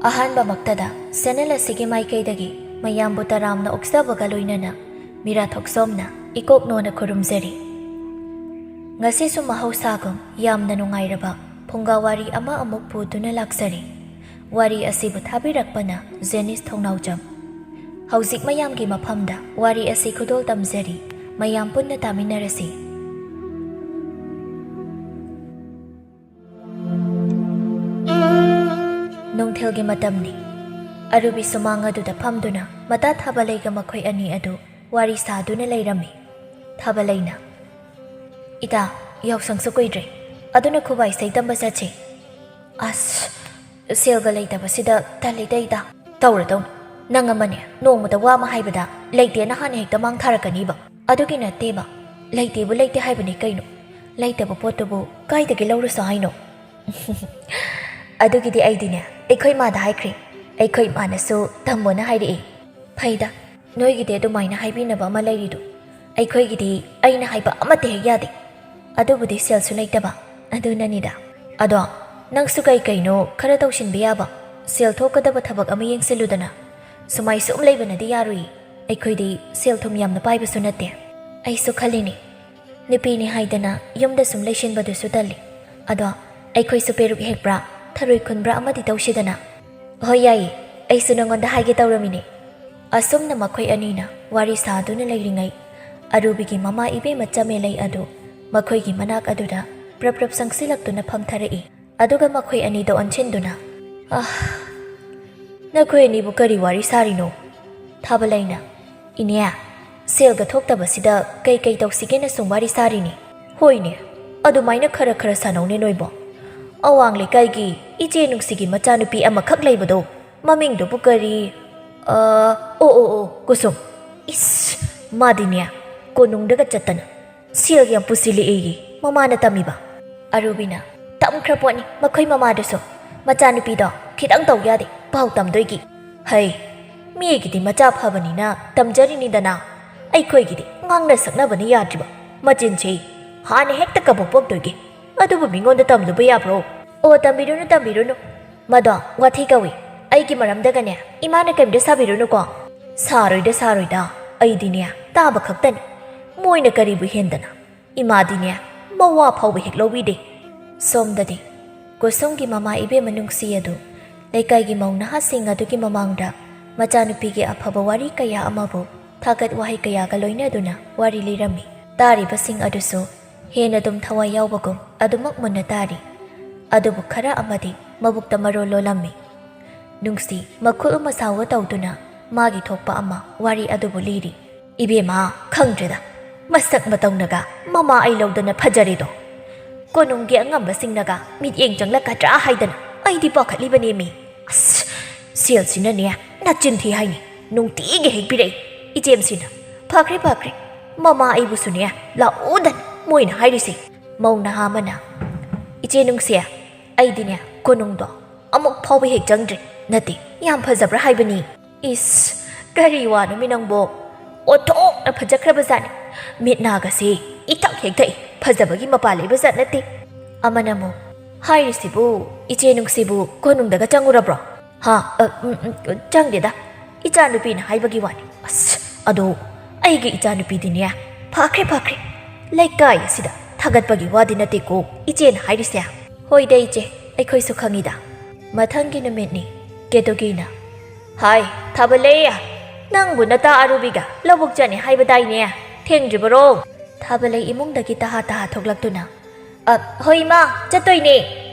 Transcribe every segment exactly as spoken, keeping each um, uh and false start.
ꯑꯍꯥꯟꯕꯃꯛꯇꯗ channel ꯑꯁꯤꯒꯤ ꯃꯥꯏꯀꯩꯗꯒꯤ ꯃꯌꯥꯝꯕꯨ ꯇꯔꯥꯝꯅ ꯑꯣꯛꯆꯕꯒ ꯂꯣꯏꯅꯅ ꯃꯤꯔꯥ ꯊꯣꯛꯆꯣꯝꯅ ꯏꯀꯣꯛꯅꯣꯅ ꯈꯨꯔꯨꯝꯖꯔꯤ꯫ ꯉꯁꯤꯁꯨ ꯃꯍꯧꯁꯥꯒꯨꯝ ꯌꯥꯝꯅ ꯅꯨꯡꯉꯥꯏꯔꯕ ꯐꯨꯡꯒꯥ ꯋꯥꯔꯤ ꯑꯃ ꯑꯃꯨꯛ ꯄꯨꯗꯨꯅ ꯂꯥꯛꯆꯔꯤ꯫ ꯋꯥꯔꯤ ꯑꯁꯤꯕꯨ ꯊꯥꯕꯤꯔꯛꯄꯅ ꯖꯦꯅꯤꯁ ꯊꯣꯡꯅꯥꯎꯖꯝ꯫ ꯍꯧꯖꯤꯛ ꯃꯌꯥꯝꯒꯤ ꯃꯐꯝꯗ ꯋꯥꯔꯤ ꯑꯁꯤ ꯈꯨꯗꯣꯜ ꯇꯝꯖꯔꯤ꯫ ꯃꯌꯥꯝ ꯄꯨꯟꯅ ꯇꯥꯃꯤꯟꯅꯔꯁꯤ꯫ ꯅꯨꯡꯊꯤꯜꯒꯤ ꯃꯇꯝꯅꯤ꯫ ꯑꯔꯨꯕꯤ ꯁꯨꯃꯥꯡ ꯑꯗꯨꯗ ꯐꯝꯗꯨꯅ ꯃꯇꯥ ꯊꯥꯕꯂꯩꯒ ꯃꯈꯣꯏ ꯑꯅꯤ ꯑꯗꯨ ꯋꯥꯔꯤ ꯁꯥꯗꯨꯅ ꯂꯩꯔꯝꯃꯤ꯫ ꯊꯥꯕꯂꯩꯅ, "ꯏꯇꯥ, ꯌꯥꯎꯁꯪꯁꯨ ꯀꯨꯏꯗ꯭ꯔꯦ, ꯑꯗꯨꯅ ꯈꯨꯕꯥꯏ ꯏꯁꯩ ꯇꯝꯕ ꯆꯠꯁꯦ꯫" "ꯑꯁ, ꯁꯦꯜꯒ ꯂꯩꯇꯕꯁꯤꯗ ꯇꯜꯂꯤꯗ ꯏꯇꯥ꯫" "ꯇꯧꯔꯗꯧꯅꯤ꯫ ꯅꯪ ꯑꯃꯅꯦ, ꯅꯣꯡꯃꯇ ꯋꯥ ꯑꯃ ꯍꯥꯏꯕꯗ ꯂꯩꯇꯦꯅ ꯍꯥꯟꯅ ꯍꯦꯛꯇ ꯃꯥꯡ ꯊꯥꯔꯛꯀꯅꯤꯕ꯫" "ꯑꯗꯨꯒꯤ ꯅꯠꯇꯦꯕ, ꯂꯩꯇꯦꯕꯨ ꯂꯩꯇꯦ ꯍꯥꯏꯕꯅꯤ ꯀꯩꯅꯣ꯫ ꯂꯩꯇꯕ ꯄꯣꯠꯇꯨꯕꯨ ꯀꯥꯏꯗꯒꯤ ꯂꯧꯔꯨꯁꯣ ꯍꯥꯏꯅꯣ?" "ꯑꯗꯨꯒꯤꯗꯤ ꯑꯩꯗꯤꯅꯦ, ꯑꯩꯈꯣꯏ ꯏꯃꯥꯗ ꯍꯥꯏꯈ꯭ꯔꯦ꯫ ꯑꯩꯈꯣꯏ ꯏꯃꯥꯅꯁꯨ ꯇꯝꯃꯣꯅ ꯍꯥꯏꯔꯛꯑꯦ꯫" "ꯐꯩꯗ, ꯅꯣꯏꯒꯤꯗꯤ ꯑꯗꯨꯃꯥꯏꯅ ꯍꯥꯏꯕꯤꯅꯕ ꯑꯃ ꯂꯩꯔꯤꯗꯣ꯫ ꯑꯩꯈꯣꯏꯒꯤꯗꯤ ꯑꯩꯅ ꯍꯥꯏꯕ ꯑꯃꯠꯇ ꯍꯦꯛ ꯌꯥꯗꯦ꯫ ꯑꯗꯨꯕꯨꯗꯤ ꯁꯦꯜꯁꯨ ꯂꯩꯇꯕ, ꯑꯗꯨꯅꯅꯤꯗ꯫ ꯑꯗꯣ ꯅꯪꯁꯨ ꯀꯩ ꯀꯩꯅꯣ ꯈꯔ ꯇꯧꯁꯤꯟꯕ ꯌꯥꯕ, ꯁꯦꯜ ꯊꯣꯛꯀꯗꯕ ꯊꯕꯛ ꯑꯃ ꯌꯦꯡꯁꯤꯜꯂꯨꯗꯅ꯫ ꯁꯨꯃꯥꯏ ꯁꯨꯝ ꯂꯩꯕꯅꯗꯤ ꯌꯥꯔꯣꯏꯌꯦ꯫ ꯑꯩꯈꯣꯏꯗꯤ ꯁꯦꯜ ꯊꯨꯝ ꯌꯥꯝꯅ ꯄꯥꯏꯕꯁꯨ ꯅꯠꯇꯦ꯫" "ꯑꯩꯁꯨ ꯈꯜꯂꯤꯅꯦ, ꯅꯨꯄꯤꯅꯤ ꯍꯥꯏꯗꯅ ꯌꯨꯝꯗ ꯁꯨꯝ ꯂꯩꯁꯤꯟꯕꯗꯨꯁꯨ ꯇꯜꯂꯤ꯫ ꯑꯗꯣ ꯑꯩꯈꯣꯏꯁꯨ ꯄꯦꯔꯨꯛ ꯍꯦꯛꯄ꯭ꯔꯥ, ꯊꯔꯣꯏ ꯈꯨꯟꯕ꯭ꯔꯥ ꯑꯃꯗꯤ ꯇꯧꯁꯤꯗꯅ?" "ꯍꯣꯏ, ꯌꯥꯏꯌꯦ꯫ ꯑꯩꯁꯨ ꯅꯉꯣꯟꯗ ꯍꯥꯏꯒꯦ ꯇꯧꯔꯝꯃꯤꯅꯦ꯫" ꯑꯁꯨꯝꯅ ꯃꯈꯣꯏ ꯑꯅꯤꯅ ꯋꯥꯔꯤ ꯁꯥꯗꯨꯅ ꯂꯩꯔꯤꯉꯩ, ꯑꯔꯨꯕꯤꯒꯤ ꯃꯃꯥ ꯏꯕꯦꯝꯃ ꯆꯃꯦꯂꯩ ꯑꯗꯨ ꯃꯈꯣꯏꯒꯤ ꯃꯅꯥꯛ ꯑꯗꯨꯗ ꯄ꯭ꯔꯞ ꯄ꯭ꯔꯞ ꯆꯪꯁꯤꯜꯂꯛꯇꯨꯅ ꯐꯝꯊꯔꯛꯏ꯫ ꯑꯗꯨꯒ ꯃꯈꯣꯏ ꯑꯅꯤꯗ ꯑꯣꯟꯁꯤꯟꯗꯨꯅ, "ꯑꯍ, ꯅꯈꯣꯏ ꯑꯅꯤꯕꯨ ꯀꯔꯤ ꯋꯥꯔꯤ ꯁꯥꯔꯤꯅꯣ?" ꯊꯥꯕꯂꯩꯅ, "ꯏꯅꯦ, ꯁꯦꯜꯒ ꯊꯣꯛꯇꯕꯁꯤꯗ ꯀꯩ ꯀꯩ ꯇꯧꯁꯤꯒꯦꯅ ꯁꯨꯝ ꯋꯥꯔꯤ ꯁꯥꯔꯤꯅꯤ꯫" "ꯍꯣꯏꯅꯦ, ꯑꯗꯨꯃꯥꯏꯅ ꯈꯔ ꯈꯔ ꯁꯥꯟꯅꯧꯅꯦ ꯅꯣꯏꯕꯣ꯫ ꯑꯋꯥꯡ ꯂꯩꯀꯥꯏꯒꯤ ꯏꯆꯦ ꯅꯨꯡꯁꯤꯒꯤ ꯃꯆꯥꯅꯨꯄꯤ ꯑꯃꯈꯛ ꯂꯩꯕꯗꯣ, ꯃꯃꯤꯡꯗꯨꯕꯨ ꯀꯔꯤ? ꯑ, ꯑꯣ, ꯑꯣ, ꯑꯣ, ꯀꯨꯁꯨꯝ꯫ ꯏꯁ, ꯃꯥꯗꯤꯅꯦ, ꯀꯣꯅꯨꯡꯗꯒ ꯆꯠꯇꯅ ꯁꯦꯜ ꯌꯥꯝ ꯄꯨꯁꯤꯜꯂꯛꯑꯦꯌꯦ ꯃꯃꯥꯅ ꯇꯝꯃꯤꯕ꯫" ꯑꯔꯨꯕꯤꯅ, "ꯇꯝꯈ꯭ꯔ ꯄꯣꯠꯅꯤ ꯃꯈꯣꯏ ꯃꯃꯥꯗꯨꯁꯨ꯫ ꯃꯆꯥꯅꯨꯄꯤꯗꯣ ꯈꯤꯇꯪ ꯇꯧ ꯌꯥꯗꯦ ꯄꯥꯎ ꯇꯝꯗꯣꯏꯒꯤ꯫ ꯍꯩ, ꯃꯤꯒꯤꯗꯤ ꯃꯆꯥ ꯐꯕꯅꯤꯅ ꯇꯝꯖꯔꯤꯅꯤꯗꯅ, ꯑꯩꯈꯣꯏꯒꯤꯗꯤ ꯉꯥꯡꯅ ꯁꯛꯅꯕꯅ ꯌꯥꯗ꯭ꯔꯤꯕ꯫ ꯃꯆꯤꯟꯁꯦ ꯍꯥꯟꯅ ꯍꯦꯛꯇ ꯀꯕꯣꯛ ꯄꯣꯛꯇꯣꯏꯒꯤ꯫ ꯑꯗꯨꯕꯨ ꯃꯤꯉꯣꯟꯗ ꯇꯝꯂꯨꯕ ꯌꯥꯕ꯭ꯔꯣ?" "ꯑꯣ, ꯇꯝꯕꯤꯔꯨꯅꯨ, ꯇꯝꯕꯤꯔꯨꯅꯨ꯫ ꯃꯗꯣ ꯋꯥꯊꯤ ꯀꯧꯏ꯫ ꯑꯩꯒꯤ ꯃꯔꯝꯗꯒꯅꯦ ꯏꯃꯥꯅ ꯀꯔꯤꯝꯇ ꯁꯥꯕꯤꯔꯨꯅꯨꯀꯣ꯫ ꯁꯥꯔꯣꯏꯗ, ꯁꯥꯔꯣꯏꯗ꯫ ꯑꯩꯗꯤꯅꯦ ꯇꯥꯕ ꯈꯛꯇꯅꯤ꯫ ꯃꯣꯏꯅ ꯀꯔꯤꯕꯨ ꯍꯦꯟꯗꯅ? ꯏꯃꯥꯗꯤꯅꯦ ꯃꯋꯥ ꯐꯥꯎꯕ ꯍꯦꯛ ꯂꯧꯕꯤꯗꯦ꯫ ꯁꯣꯝꯗꯗꯤ ꯀꯨꯁꯨꯝꯒꯤ ꯃꯃꯥ ꯏꯕꯦꯝꯃ ꯅꯨꯡꯁꯤ ꯑꯗꯨ ꯂꯩꯀꯥꯏꯒꯤ ꯃꯧ ꯅꯍꯥꯁꯤꯡ ꯑꯗꯨꯒꯤ ꯃꯃꯥꯡꯗ ꯃꯆꯥꯅꯨꯄꯤꯒꯤ ꯑꯐꯕ ꯋꯥꯔꯤ ꯀꯌꯥ ꯑꯃꯕꯨ ꯊꯥꯒꯠ ꯋꯥꯍꯩ ꯀꯌꯥꯒ ꯂꯣꯏꯅꯗꯨꯅ ꯋꯥꯔꯤ ꯂꯤꯔꯝꯃꯤ꯫ ꯇꯥꯔꯤꯕꯁꯤꯡ ꯑꯗꯨꯁꯨ ꯍꯦꯟꯅ ꯑꯗꯨꯝ ꯊꯋꯥꯏ ꯌꯥꯎꯕꯒꯨꯝ ꯑꯗꯨꯃꯛ ꯃꯨꯟꯅ ꯇꯥꯔꯤ꯫ ꯑꯗꯨꯕꯨ ꯈꯔ ꯑꯃꯗꯤ ꯃꯕꯨꯛꯇ ꯃꯔꯣꯜ ꯂꯣꯜꯂꯝꯃꯤ꯫ ꯅꯨꯡꯁꯤ ꯃꯈꯨꯜ ꯃꯁꯥꯎꯒ ꯇꯧꯗꯨꯅ ꯃꯥꯒꯤ ꯊꯣꯛꯄ ꯑꯃ ꯋꯥꯔꯤ ꯑꯗꯨꯕꯨ ꯂꯤꯔꯤ꯫ "ꯏꯕꯦꯝꯃ, ꯈꯪꯗ꯭ꯔꯦꯗ, ꯃꯁꯛ ꯃꯇꯧꯅꯒ ꯃꯃꯥ ꯑꯩ ꯂꯧꯗꯅ ꯐꯖꯔꯦꯗꯣ꯫ ꯀꯣꯅꯨꯡꯒꯤ ꯑꯉꯝꯕꯁꯤꯡꯅꯒ ꯃꯤꯠꯌꯦꯡ ꯆꯪꯂꯛꯀꯗ꯭ꯔꯥ ꯍꯥꯏꯗꯅ ꯑꯩꯗꯤ ꯄꯥꯈꯠꯂꯤꯕꯅꯦꯃꯤ꯫ ꯑꯁ, ꯁꯦꯜꯁꯤꯅꯅꯦ ꯅꯆꯤꯟ ꯊꯤ ꯍꯥꯏꯅꯤ, ꯅꯨꯡꯇꯤꯒꯤ ꯍꯦꯛ ꯄꯤꯔꯛꯏ ꯏꯆꯦꯝꯁꯤꯅ꯫ ꯐꯈ꯭ꯔꯦ, ꯐꯈ꯭ꯔꯦ, ꯃꯃꯥ ꯑꯩꯕꯨꯁꯨꯅꯦ ꯂꯥꯛꯑꯣꯗꯅ ꯃꯣꯏꯅ ꯍꯥꯏꯔꯤꯁꯦ"꯫ ꯃꯧ ꯅꯍꯥ ꯑꯃꯅ, "ꯏꯆꯦ ꯅꯨꯡꯁꯤ, ꯑꯩꯗꯤꯅꯦ ꯀꯣꯅꯨꯡꯗꯣ ꯑꯃꯨꯛ ꯐꯥꯎꯕ ꯍꯦꯛ ꯆꯪꯗ꯭ꯔꯤ꯫ ꯅꯠꯇꯦ, ꯌꯥꯝ ꯐꯖꯕ꯭ꯔꯥ ꯍꯥꯏꯕꯅꯤ"꯫ "ꯏꯁ, ꯀꯔꯤ ꯋꯥꯅꯣꯃꯤ ꯅꯪꯕꯣ? ꯑꯣꯟꯊꯣꯛꯅ ꯐꯖꯈ꯭ꯔꯕꯖꯥꯠꯅꯤ꯫ ꯃꯤꯠ ꯅꯥꯒꯁꯦ ꯏꯊꯛ ꯍꯦꯛ ꯊꯛꯏ꯫ ꯐꯖꯕꯒꯤ ꯃꯄꯥ ꯂꯩꯕꯖꯥꯠ ꯅꯠꯇꯦ"꯫ ꯑꯃꯅ ꯑꯃꯨꯛ, "ꯍꯥꯏꯔꯤꯁꯤꯕꯨ, ꯏꯆꯦ ꯅꯨꯡꯁꯤꯕꯨ ꯀꯣꯅꯨꯡꯗꯒ ꯆꯪꯉꯨꯔꯕ꯭ꯔꯣ?" "ꯍꯥ? ꯑ, ꯎꯝ, ꯎꯝ, ꯆꯪꯗꯦꯗ꯫ ꯏꯆꯥꯅꯨꯄꯤꯅ ꯍꯥꯏꯕꯒꯤ ꯋꯥꯅꯤ꯫ ꯑꯁ, ꯑꯗꯣ ꯑꯩꯒꯤ ꯏꯆꯥꯅꯨꯄꯤꯗꯤꯅꯦ ꯐꯈ꯭ꯔꯦ, ꯐꯈ꯭ꯔꯦ꯫ ꯂꯩꯀꯥꯏ ꯑꯁꯤꯗ ꯊꯥꯒꯠꯄꯒꯤ ꯋꯥꯗꯤ ꯅꯠꯇꯦꯀꯣ ꯏꯆꯦꯅ ꯍꯥꯏꯔꯤꯁꯦ"꯫ "ꯍꯣꯏꯗ ꯏꯆꯦ, ꯑꯩꯈꯣꯏꯁꯨ ꯈꯪꯉꯤꯗ"꯫ ꯃꯊꯪꯒꯤ ꯅꯨꯃꯤꯠꯅꯤ꯫ ꯀꯦꯇꯨꯀꯤꯅ, "ꯍꯥꯏ, ꯊꯥꯕꯂꯩ, ꯅꯪꯕꯨ ꯅꯇꯥ ꯑꯔꯨꯕꯤꯒ ꯂꯧꯕꯨꯛ ꯆꯠꯅꯤ ꯍꯥꯏꯕꯗꯥꯏꯅꯦ? ꯊꯦꯡꯗ꯭ꯔꯤꯕꯔꯣ?" ꯊꯥꯕꯂꯩ ꯏꯃꯨꯡꯗꯒꯤ ꯇꯍꯥ ꯇꯍꯥ ꯊꯣꯛꯂꯛꯇꯨꯅ, "ꯑ, ꯍꯣꯏ ꯏꯃꯥ, ꯆꯠꯇꯣꯏꯅꯦ꯫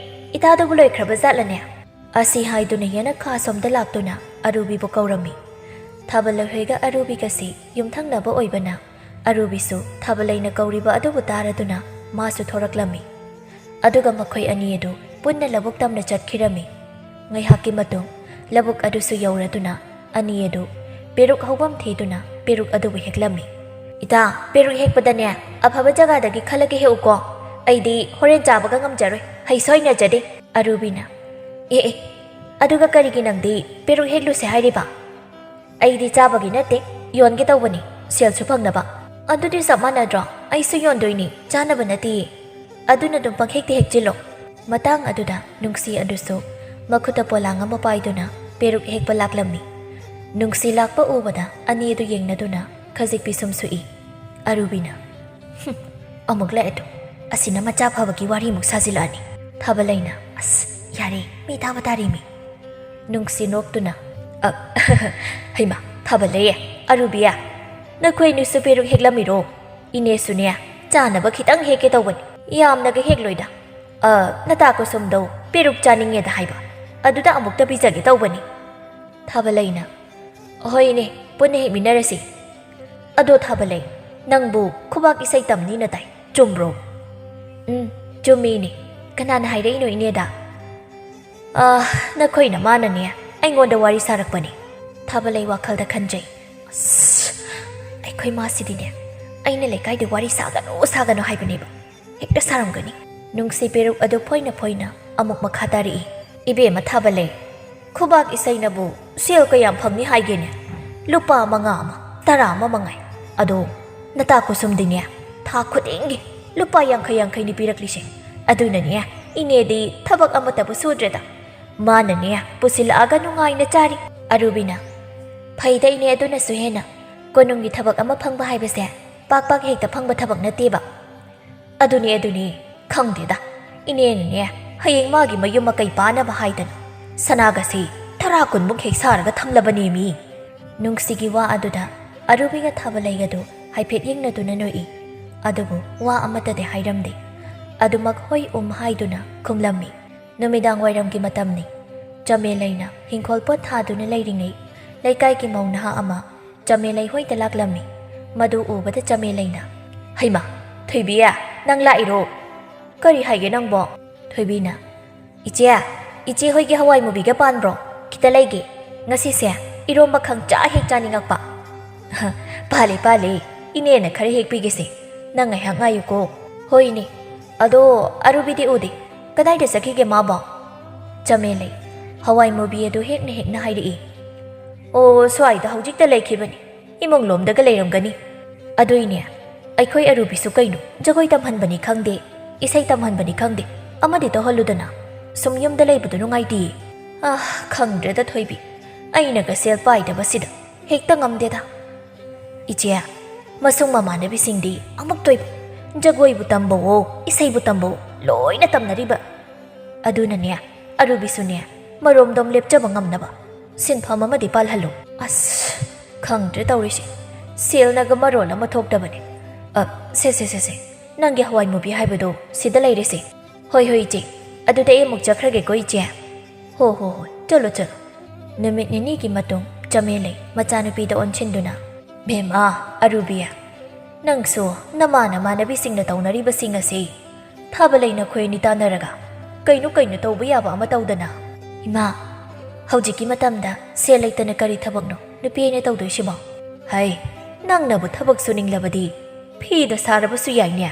ꯏꯇꯥꯗꯨꯕꯨ ꯂꯣꯏꯈ꯭ꯔꯕ ꯖꯥꯠꯂꯅꯦ?" ꯑꯁꯤ ꯍꯥꯏꯗꯨꯅ ꯌꯦꯅꯈꯥ ꯑꯁꯣꯝꯗ ꯂꯥꯛꯇꯨꯅ ꯑꯔꯨꯕꯤꯕꯨ ꯀꯧꯔꯝꯃꯤ꯫ ꯊꯥꯕꯂꯩ ꯍꯣꯏꯒ ꯑꯔꯨꯕꯤꯒꯁꯤ ꯌꯨꯝꯊꯪꯅꯕ ꯑꯣꯏꯕꯅ, ꯑꯔꯨꯕꯤꯁꯨ ꯊꯥꯕꯂꯩꯅ ꯀꯧꯔꯤꯕ ꯑꯗꯨꯕꯨ ꯇꯥꯔꯗꯨꯅ ꯃꯥꯁꯨ ꯊꯣꯔꯛꯂꯝꯃꯤ꯫ ꯑꯗꯨꯒ ꯃꯈꯣꯏ ꯑꯅꯤ ꯑꯗꯨ ꯄꯨꯟꯅ ꯂꯧꯕꯨꯛ ꯇꯝꯅ ꯆꯠꯈꯤꯔꯝꯃꯤ꯫ ꯉꯥꯏꯍꯥꯛꯀꯤ ꯃꯇꯨꯡ ꯂꯧꯕꯨꯛ ꯑꯗꯨꯁꯨ ꯌꯧꯔꯗꯨꯅ ꯑꯅꯤ ꯑꯗꯨ ꯄꯦꯔꯨꯛ ꯍꯧꯐꯝ ꯊꯤꯗꯨꯅ ꯄꯦꯔꯨꯛ ꯑꯗꯨꯕꯨ ꯍꯦꯛꯂꯝꯃꯤ꯫ "ꯏꯇꯥ, ꯄꯦꯔꯨꯛ ꯍꯦꯛꯄꯗꯅꯦ ꯑꯐꯕ ꯖꯒꯥꯗꯒꯤ ꯈꯜꯂꯒ ꯍꯦꯛꯎꯀꯣ꯫ ꯑꯩꯗꯤ ꯍꯣꯔꯦꯟ ꯆꯥꯕꯒ ꯉꯝꯖꯔꯣꯏ, ꯍꯩꯁꯨ ꯍꯩꯅꯖꯗꯦ"꯫ ꯑꯔꯨꯕꯤꯅ, "ꯑꯦ ꯑꯦ, ꯑꯗꯨꯒ ꯀꯔꯤꯒꯤ ꯅꯪꯗꯤ ꯄꯦꯔꯨꯛ ꯍꯦꯛꯂꯨꯁꯦ ꯍꯥꯏꯔꯤꯕ?" "ꯑꯩꯗꯤ ꯆꯥꯕꯒꯤ ꯅꯠꯇꯦ, ꯌꯣꯟꯒꯦ ꯇꯧꯕꯅꯤ, ꯁꯦꯜꯁꯨ ꯐꯪꯅꯕ"꯫ "ꯑꯗꯨꯗꯤ ꯆꯞ ꯃꯥꯟꯅꯗ꯭ꯔꯣ? ꯑꯩꯁꯨ ꯌꯣꯟꯗꯣꯏꯅꯤ, ꯆꯥꯅꯕ ꯅꯠꯇꯤꯌꯦ꯫ ꯑꯗꯨꯅ ꯑꯗꯨꯝ ꯄꯪꯍꯦꯛꯇ ꯍꯦꯛꯆꯤꯜꯂꯣ"꯫ ꯃꯇꯥꯡ ꯑꯗꯨꯗ ꯅꯨꯡꯁꯤ ꯑꯗꯨꯁꯨ ꯃꯈꯨꯠꯇ ꯄꯣꯂꯥꯡ ꯑꯃ ꯄꯥꯏꯗꯨꯅ ꯄꯦꯔꯨꯛ ꯍꯦꯛꯄ ꯂꯥꯛꯂꯝꯃꯤ꯫ ꯅꯨꯡꯁꯤ ꯂꯥꯛꯄ ꯎꯕꯗ ꯑꯅꯤꯗꯨ ꯌꯦꯡꯅꯗꯨꯅ ꯈꯖꯤꯛ ꯄꯤꯁꯨꯝ ꯁꯨꯛꯏ꯫ ꯑꯔꯨꯕꯤꯅ, "ꯍꯨꯝ, ꯑꯃꯨꯛ ꯂꯥꯛꯑꯦ ꯇꯨ꯫ ꯑꯁꯤꯅ ꯃꯆꯥ ꯐꯕꯒꯤ ꯋꯥꯔꯤꯃꯨꯛ ꯁꯥꯖꯤꯜꯂꯛꯑꯅꯤ꯫" ꯊꯥꯕꯂꯩꯅ, "ꯑꯁ, ꯌꯥꯔꯦ, ꯃꯤ ꯇꯥꯕ ꯇꯥꯔꯤ ꯃꯤ꯫" ꯅꯨꯡꯁꯤ ꯅꯣꯛꯇꯨꯅ, "ꯑ, ꯍꯩꯃꯥ, ꯊꯥꯕꯂꯩ, ꯑꯔꯨꯕꯤꯌꯥ, ꯅꯈꯣꯏ ꯑꯅꯤꯁꯨ ꯄꯦꯔꯨꯛ ꯍꯦꯛꯂꯝꯃꯤꯔꯣ? ꯏꯅꯦꯁꯨꯅꯦ, ꯆꯥꯅꯕ ꯈꯤꯇꯪ ꯍꯦꯛꯀꯦ ꯇꯧꯕꯅꯤ, ꯌꯥꯝꯅꯒ ꯍꯦꯛꯂꯣꯏꯗ꯫ ꯑ, ꯅꯇꯥ ꯀꯨꯁꯨꯝꯗꯧ ꯄꯦꯔꯨꯛ ꯆꯥꯅꯤꯡꯉꯦꯗ ꯍꯥꯏꯕ, ꯑꯗꯨꯗ ꯑꯃꯨꯛꯇ ꯄꯤꯖꯒꯦ ꯇꯧꯕꯅꯤ꯫" ꯊꯥꯕꯂꯩꯅ, "ꯍꯣꯏꯅꯦ, ꯄꯨꯟꯅ ꯍꯦꯛꯃꯤꯟꯅꯔꯁꯤ꯫ ꯑꯗꯣ ꯊꯥꯕꯂꯩ, ꯅꯪꯕꯨ ꯈꯨꯕꯥꯛ ꯏꯁꯩ ꯇꯝꯅꯤꯅ ꯇꯥꯏ, ꯆꯨꯝꯕ꯭ꯔꯣ?" "ꯎꯝ, ꯆꯨꯝꯃꯤꯅꯦ꯫ ꯀꯅꯥꯅ ꯍꯥꯏꯔꯛꯏꯅꯣ ꯏꯅꯦꯗ?" "ꯑ, ꯅꯈꯣꯏ ꯅꯃꯥꯅꯅꯦ ꯑꯩꯉꯣꯟꯗ ꯋꯥꯔꯤ ꯁꯥꯔꯛꯄꯅꯦ꯫" ꯊꯥꯕꯂꯩ ꯋꯥꯈꯜꯗ ꯈꯟꯖꯩ, "ꯑꯁ, ꯑꯩꯈꯣꯏ ꯃꯥꯁꯤꯗꯤꯅꯦ, ꯑꯩꯅ ꯂꯩꯀꯥꯏꯗ ꯋꯥꯔꯤ ꯁꯥꯒꯅꯨ, ꯁꯥꯒꯅꯨ ꯍꯥꯏꯕꯅꯦꯕ, ꯍꯦꯛꯇ ꯁꯥꯔꯝꯒꯅꯤ꯫" ꯅꯨꯡꯁꯤ ꯄꯦꯔꯨꯛ ꯑꯗꯨ ꯐꯣꯏꯅ ꯐꯣꯏꯅ ꯑꯃꯨꯛ ꯃꯈꯥ ꯇꯥꯔꯛꯏ꯫ "ꯏꯕꯦꯝꯃ ꯊꯥꯕꯂꯩ, ꯈꯨꯕꯥꯛ ꯏꯁꯩꯅꯕꯨ ꯁꯦꯜ ꯀꯌꯥꯝ ꯐꯪꯅꯤ ꯍꯥꯏꯒꯦꯅꯦ? ꯂꯨꯄꯥ ꯃꯉꯥ ꯑꯃ, ꯇꯔꯥ ꯑꯃ ꯃꯉꯥꯏ꯫ ꯑꯗꯣ ꯅꯇꯥ ꯀꯨꯁꯨꯝꯗꯤꯅꯦ, ꯊꯥ ꯈꯨꯗꯤꯡꯒꯤ ꯂꯨꯄꯥ ꯌꯥꯡꯈꯩ ꯌꯥꯡꯈꯩꯅꯤ ꯄꯤꯔꯛꯂꯤꯁꯦ꯫ ꯑꯗꯨꯅꯅꯦ, ꯏꯅꯦꯗꯤ ꯊꯕꯛ ꯑꯃꯠꯇꯕꯨ ꯁꯨꯗ꯭ꯔꯦꯗ꯫ ꯃꯥꯅꯅꯦ ꯄꯨꯁꯤꯜꯂꯛꯑꯒ ꯅꯨꯡꯉꯥꯏꯅ ꯆꯥꯔꯤ꯫" ꯑꯔꯨꯕꯤꯅ, "ꯐꯩꯗ ꯏꯅꯦ, ꯑꯗꯨꯅꯁꯨ ꯍꯦꯟꯅ꯫ ꯀꯣꯅꯨꯡꯒꯤ ꯊꯕꯛ ꯑꯃ ꯐꯪꯕ ꯍꯥꯏꯕꯁꯦ ꯄꯥꯛ ꯄꯥꯛ ꯍꯦꯛꯇ ꯐꯪꯕ ꯊꯕꯛ ꯅꯠꯇꯦꯕ꯫" "ꯑꯗꯨꯅꯦ, ꯑꯗꯨꯅꯦ, ꯈꯪꯗꯦꯗ꯫ ꯏꯅꯦꯅꯅꯦ ꯍꯌꯦꯡ ꯃꯥꯒꯤ ꯃꯌꯨꯝ ꯃꯀꯩ ꯄꯥꯅꯕ ꯍꯥꯏꯗꯅ ꯁꯅꯥꯒꯁꯦ ꯇꯔꯥ ꯀꯨꯟꯃꯨꯛ ꯍꯦꯛ ꯁꯥꯔꯒ ꯊꯝꯂꯕꯅꯦꯃꯤ꯫" ꯅꯨꯡꯁꯤꯒꯤ ꯋꯥ ꯑꯗꯨꯗ ꯑꯔꯨꯕꯤꯒ ꯊꯥꯕꯂꯩꯒꯗꯨ ꯍꯥꯏꯐꯦꯠ ꯌꯦꯡꯅꯗꯨꯅ ꯅꯣꯛꯏ꯫ ꯑꯗꯨꯕꯨ ꯋꯥ ꯑꯃꯠꯇꯗꯤ ꯍꯥꯏꯔꯝꯗꯦ꯫ ꯑꯗꯨꯃꯛ ꯍꯣꯏ ꯎꯝ ꯍꯥꯏꯗꯨꯅ ꯈꯨꯝꯂꯝꯃꯤ꯫ ꯅꯨꯃꯤꯗꯥꯡ ꯋꯥꯏꯔꯝꯒꯤ ꯃꯇꯝꯅꯤ꯫ ꯆꯃꯦꯂꯩꯅ ꯍꯤꯡꯈꯣꯜ ꯄꯣꯠ ꯊꯥꯗꯨꯅ ꯂꯩꯔꯤꯉꯩ, ꯂꯩꯀꯥꯏꯒꯤ ꯃꯧ ꯅꯍꯥ ꯑꯃ ꯆꯃꯦꯂꯩ ꯍꯣꯏꯗ ꯂꯥꯛꯂꯝꯃꯤ꯫ ꯃꯗꯨ ꯎꯕꯗ ꯆꯃꯦꯂꯩꯅ, "ꯍꯩꯃꯥ, ꯊꯣꯏꯕꯤ, ꯅꯪ ꯂꯥꯛꯏꯔꯣ? ꯀꯔꯤ ꯍꯥꯏꯒꯦ ꯅꯪꯕꯣ?" ꯊꯣꯏꯕꯤꯅ, "ꯏꯆꯦ, ꯏꯆꯦ ꯍꯣꯏꯒꯤ ꯍꯋꯥꯏ ꯃꯨꯕꯤꯒ ꯄꯥꯟꯕ꯭ꯔꯣ? ꯈꯤꯇ ꯂꯩꯒꯦ꯫ ꯉꯁꯤꯁꯦ ꯏꯔꯣꯝꯕ ꯈꯪꯆꯥ ꯍꯦꯛ ꯆꯥꯅꯤꯡꯉꯛꯄ꯫" "ꯄꯥꯜꯂꯦ, ꯄꯥꯜꯂꯦ꯫ ꯏꯅꯦꯅ ꯈꯔ ꯍꯦꯛ ꯄꯤꯒꯦꯁꯦ꯫ ꯅꯪ ꯉꯥꯏꯍꯥꯛ ꯉꯥꯏꯌꯨꯀꯣ꯫" "ꯍꯣꯏ, ꯏꯅꯦ꯫ ꯑꯗꯣ ꯑꯔꯨꯕꯤꯗꯤ ꯎꯗꯦ꯫ ꯀꯗꯥꯏꯗ ꯆꯠꯈꯤꯒꯦ ꯃꯥꯕꯣ?" ꯆꯃꯦꯂꯩ ꯍꯋꯥꯏ ꯃꯨꯕꯤ ꯑꯗꯨ ꯍꯦꯛꯅ ꯍꯦꯛꯅ ꯍꯥꯏꯔꯛꯏ꯫ "ꯑꯣ, ꯁ꯭ꯋꯥꯏꯗ ꯍꯧꯖꯤꯛꯇ ꯂꯩꯈꯤꯕꯅꯤ꯫ ꯏꯃꯨꯡ ꯂꯣꯝꯗꯒ ꯂꯩꯔꯝꯒꯅꯤ꯫" "ꯑꯗꯨꯏꯅꯦ, ꯑꯩꯈꯣꯏ ꯑꯔꯨꯕꯤꯁꯨ ꯀꯩꯅꯣ, ꯖꯒꯣꯏ ꯇꯝꯍꯟꯕꯅꯤ ꯈꯪꯗꯦ, ꯏꯁꯩ ꯇꯝꯍꯟꯕꯅꯤ ꯈꯪꯗꯦ, ꯑꯃꯗꯤ ꯇꯧꯍꯜꯂꯨꯗꯅ꯫ ꯁꯨꯝ ꯌꯨꯝꯗ ꯂꯩꯕꯗꯨ ꯅꯨꯡꯉꯥꯏꯇꯦꯌꯦ꯫" ꯑꯥ, ꯈꯪꯗ꯭ꯔꯦꯗ ꯊꯣꯏꯕꯤ, ꯑꯩꯅꯒ ꯁꯦꯜ ꯄꯥꯏꯗꯕꯁꯤꯗ ꯍꯦꯛꯇ ꯉꯝꯗꯦꯗ꯫ ꯏꯆꯦ, ꯃꯁꯨꯡ ꯃꯃꯥꯟꯅꯕꯤꯁꯤꯡꯗꯤ ꯑꯃꯨꯛꯇꯣꯏꯕ ꯖꯒꯣꯏꯕꯨ ꯇꯝꯕꯋꯣ, ꯏꯁꯩꯕꯨ ꯇꯝꯕꯋꯣ, ꯂꯣꯏꯅ ꯇꯝꯅꯔꯤꯕ꯫ ꯑꯗꯨꯅꯅꯦ, ꯑꯔꯨꯕꯤꯁꯨꯅꯦ, ꯃꯔꯣꯝꯗꯣꯝ ꯂꯦꯞꯆꯕ ꯉꯝꯅꯕ ꯁꯤꯟꯐꯝ ꯑꯃꯗꯤ ꯄꯥꯜꯍꯜꯂꯨ꯫ ꯑꯁ, ꯈꯪꯗ꯭ꯔꯦ ꯇꯧꯔꯤꯁꯦ, ꯁꯦꯜꯅꯒ ꯃꯔꯣꯜ ꯑꯃ ꯊꯣꯛꯇꯕꯅꯦ꯫ ꯑ, ꯁꯦ, ꯁꯦ, ꯁꯦ, ꯁꯦ, ꯅꯪꯒꯤ ꯍꯋꯥꯏ ꯃꯨꯕꯤ ꯍꯥꯏꯕꯗꯣ ꯁꯤꯗ ꯂꯩꯔꯦꯁꯦ꯫ ꯍꯣꯏ, ꯍꯣꯏ, ꯏꯆꯦ, ꯑꯗꯨꯗꯤ ꯑꯩ ꯑꯃꯨꯛ ꯆꯠꯈ꯭ꯔꯒꯦꯀꯣ, ꯏꯆꯦ꯫ ꯍꯣ, ꯍꯣ, ꯍꯣꯏ, ꯆꯠꯂꯣ, ꯆꯠꯂꯣ꯫ ꯅꯨꯃꯤꯠ ꯅꯤꯅꯤꯒꯤ ꯃꯇꯨꯡ ꯆꯃꯦꯂꯩ ꯃꯆꯥꯅꯨꯄꯤꯗ ꯑꯣꯟꯁꯤꯟꯗꯨꯅ, "ꯕꯦꯝꯃ, ꯑꯔꯨꯕꯤ, ꯅꯪꯁꯨ ꯅꯃꯥꯟ ꯅꯃꯥꯟꯅꯕꯤꯁꯤꯡꯅ ꯇꯧꯅꯔꯤꯕꯁꯤꯡ ꯑꯁꯤ ꯊꯥꯕ ꯂꯩꯅ ꯈꯣꯏ ꯑꯅꯤ ꯇꯥꯟꯅꯔꯒ ꯀꯩꯅꯣ ꯀꯩꯅꯣ ꯇꯧꯕ ꯌꯥꯕ ꯑꯃ ꯇꯧꯗꯅ?" "ꯏꯃꯥ, ꯍꯧꯖꯤꯛꯀꯤ ꯃꯇꯝꯗ ꯁꯦꯜ ꯂꯩꯇꯅ ꯀꯔꯤ ꯊꯕꯛꯅꯣ ꯅꯨꯄꯤ ꯑꯩꯅ ꯇꯧꯗꯣꯏꯁꯤꯕꯣ?" "ꯍꯩ, ꯅꯪꯅꯕꯨ ꯊꯕꯛ ꯁꯨꯅꯤꯡꯂꯕꯗꯤ ꯐꯤꯗ ꯁꯥꯔꯕꯁꯨ ꯌꯥꯏꯅꯦ?"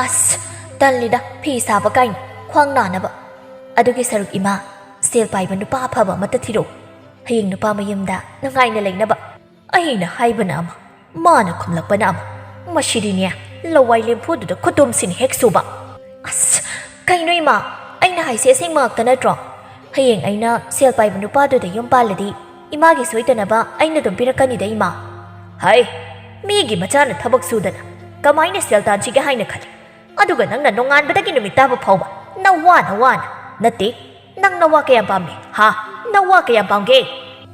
"ꯑꯁ, ꯇꯜꯂꯤꯗ, ꯐꯤ ꯁꯥꯕ ꯀꯥꯏꯅ, ꯈ꯭ꯋꯥꯡ ꯅꯥꯅꯕ꯫ ꯑꯗꯨꯒꯤ ꯁꯔꯨꯛ ꯏꯃꯥ, ꯁꯦꯜ ꯄꯥꯏꯕ ꯅꯨꯄꯥ ꯑꯐꯕ ꯑꯃꯠꯇ ꯊꯤꯔꯛꯎ꯫ ꯍꯌꯦꯡ ꯅꯨꯄꯥ ꯃꯌꯨꯝꯗ ꯅꯨꯡꯉꯥꯏꯅ ꯂꯩꯅꯕ꯫ ꯑꯩꯅ ꯍꯥꯏꯕꯅ ꯑꯃ, ꯃꯥꯅ ꯈꯨꯝꯂꯛꯄꯅ ꯑꯃ꯫ ꯃꯁꯤꯗꯤꯅꯦ, ꯂꯋꯥꯏ ꯂꯦꯝꯐꯨꯗꯨꯗ ꯈꯨꯗꯣꯝꯁꯤꯅ ꯍꯦꯛ ꯁꯨꯕ꯫" "ꯑꯁ, ꯀꯩꯅꯣ ꯏꯃꯥ? ꯑꯩꯅ ꯍꯥꯏꯁꯦ ꯑꯁꯦꯡꯕ ꯉꯥꯛꯇ ꯅꯠꯇ꯭ꯔꯣ? ꯍꯌꯦꯡ ꯑꯩꯅ ꯁꯦꯜ ꯄꯥꯏꯕ ꯅꯨꯄꯥꯗꯨꯗ ꯌꯨꯝ ꯄꯥꯜꯂꯗꯤ ꯏꯃꯥꯒꯤ ꯁꯣꯏꯗꯅꯕ ꯑꯩꯅ ꯑꯗꯨꯝ ꯄꯤꯔꯛꯀꯅꯤꯗ, ꯏꯃꯥ꯫" "ꯍꯩ, ꯃꯤꯒꯤ ꯃꯆꯥꯅ ꯊꯕꯛ ꯁꯨꯗꯅ ꯀꯃꯥꯏꯅ ꯁꯦꯜ ꯇꯥꯟꯁꯤꯒꯦ ꯍꯥꯏꯅ ꯈꯜꯂꯤ? ꯑꯗꯨꯒ ꯅꯪꯅ ꯅꯣꯡꯉꯥꯟꯕꯗꯒꯤ ꯅꯨꯃꯤꯠ ꯇꯥꯕ ꯐꯥꯎꯕ ꯅꯋꯥ, ꯅꯋꯥꯅ, ꯅꯠꯇꯦ, ꯅꯪ ꯅꯋꯥ ꯀꯌꯥꯝ ꯄꯥꯝꯃꯤ? ꯍꯥ? ꯅꯋꯥ ꯀꯌꯥꯝ ꯄꯥꯝꯒꯦ?"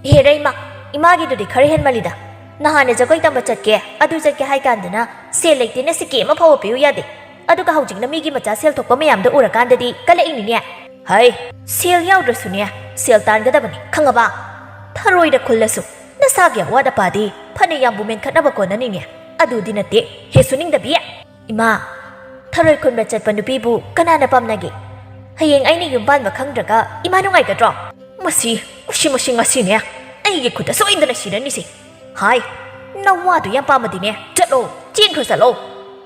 "ꯍꯦꯔ ꯏꯃꯥ, ꯏꯃꯥꯒꯤꯗꯨꯗꯤ ꯈꯔ ꯍꯦꯟꯃꯜꯂꯤꯗ꯫ ꯅꯍꯥꯟꯅ ꯖꯒꯣꯏ ꯇꯝꯕ ꯆꯠꯀꯦ, ꯑꯗꯨ ꯆꯠꯀꯦ ꯍꯥꯏ ꯀꯥꯟꯗꯅ ꯁꯦꯜ ꯂꯩꯇꯦꯅ ꯁꯤꯀꯤ ꯑꯃ ꯐꯥꯎꯕ ꯄꯤꯌꯨ ꯌꯥꯗꯦ꯫ ꯑꯗꯨꯒ ꯍꯧꯖꯤꯛꯅ ꯃꯤꯒꯤ ꯃꯆꯥ ꯁꯦꯜ ꯊꯣꯛꯄ ꯃꯌꯥꯝꯗꯣ ꯎꯔꯀꯥꯟꯗꯗꯤ ꯀꯜꯂꯛꯏꯅꯤꯅꯦ꯫" "ꯍꯩ, ꯁꯦꯜ ꯌꯥꯎꯗ꯭ꯔꯁꯨꯅꯦ, ꯁꯦꯜ ꯇꯥꯟꯒꯗꯕꯅꯤ, ꯈꯪꯉꯕ? ꯊꯔꯣꯏꯗ ꯈꯨꯜꯂꯁꯨ ꯅꯁꯥꯒꯤ ꯑꯋꯥꯠ ꯑꯄꯥꯗꯤ ꯐꯅ ꯌꯥꯝꯕꯨ ꯃꯦꯟꯈꯠꯅꯕ ꯀꯣꯟꯅꯅꯤꯅꯦ꯫ ꯑꯗꯨꯗꯤ ꯅꯠꯇꯦ, ꯍꯦ ꯁꯨꯅꯤꯡꯗꯕꯤ꯫ ꯏꯃꯥ, ꯊꯔꯣꯏ ꯈꯨꯟꯕ ꯆꯠꯄ ꯅꯨꯄꯤꯕꯨ ꯀꯅꯥꯅ ꯄꯥꯝꯅꯒꯦ? ꯍꯌꯦꯡ ꯑꯩꯅ ꯌꯨꯝ ꯄꯥꯟꯕ ꯈꯪꯗ꯭ꯔꯒ ꯏꯃꯥ ꯅꯨꯡꯉꯥꯏꯒꯗ꯭ꯔꯣ?" "ꯃꯁꯤ, ꯃꯁꯤ, ꯃꯁꯤ ꯉꯁꯤꯅꯦ ꯑꯩꯒꯤ ꯈꯨꯠꯇ ꯁꯣꯏꯗꯅ ꯁꯤꯔꯅꯤꯁꯦ꯫ ꯍꯥꯏ, ꯅꯋꯥꯗꯨ ꯌꯥꯝ ꯄꯥꯝꯃꯗꯤꯅꯦ, ꯆꯠꯂꯣ, ꯆꯦꯟꯈ꯭ꯔꯣ ꯆꯠꯂꯣ꯫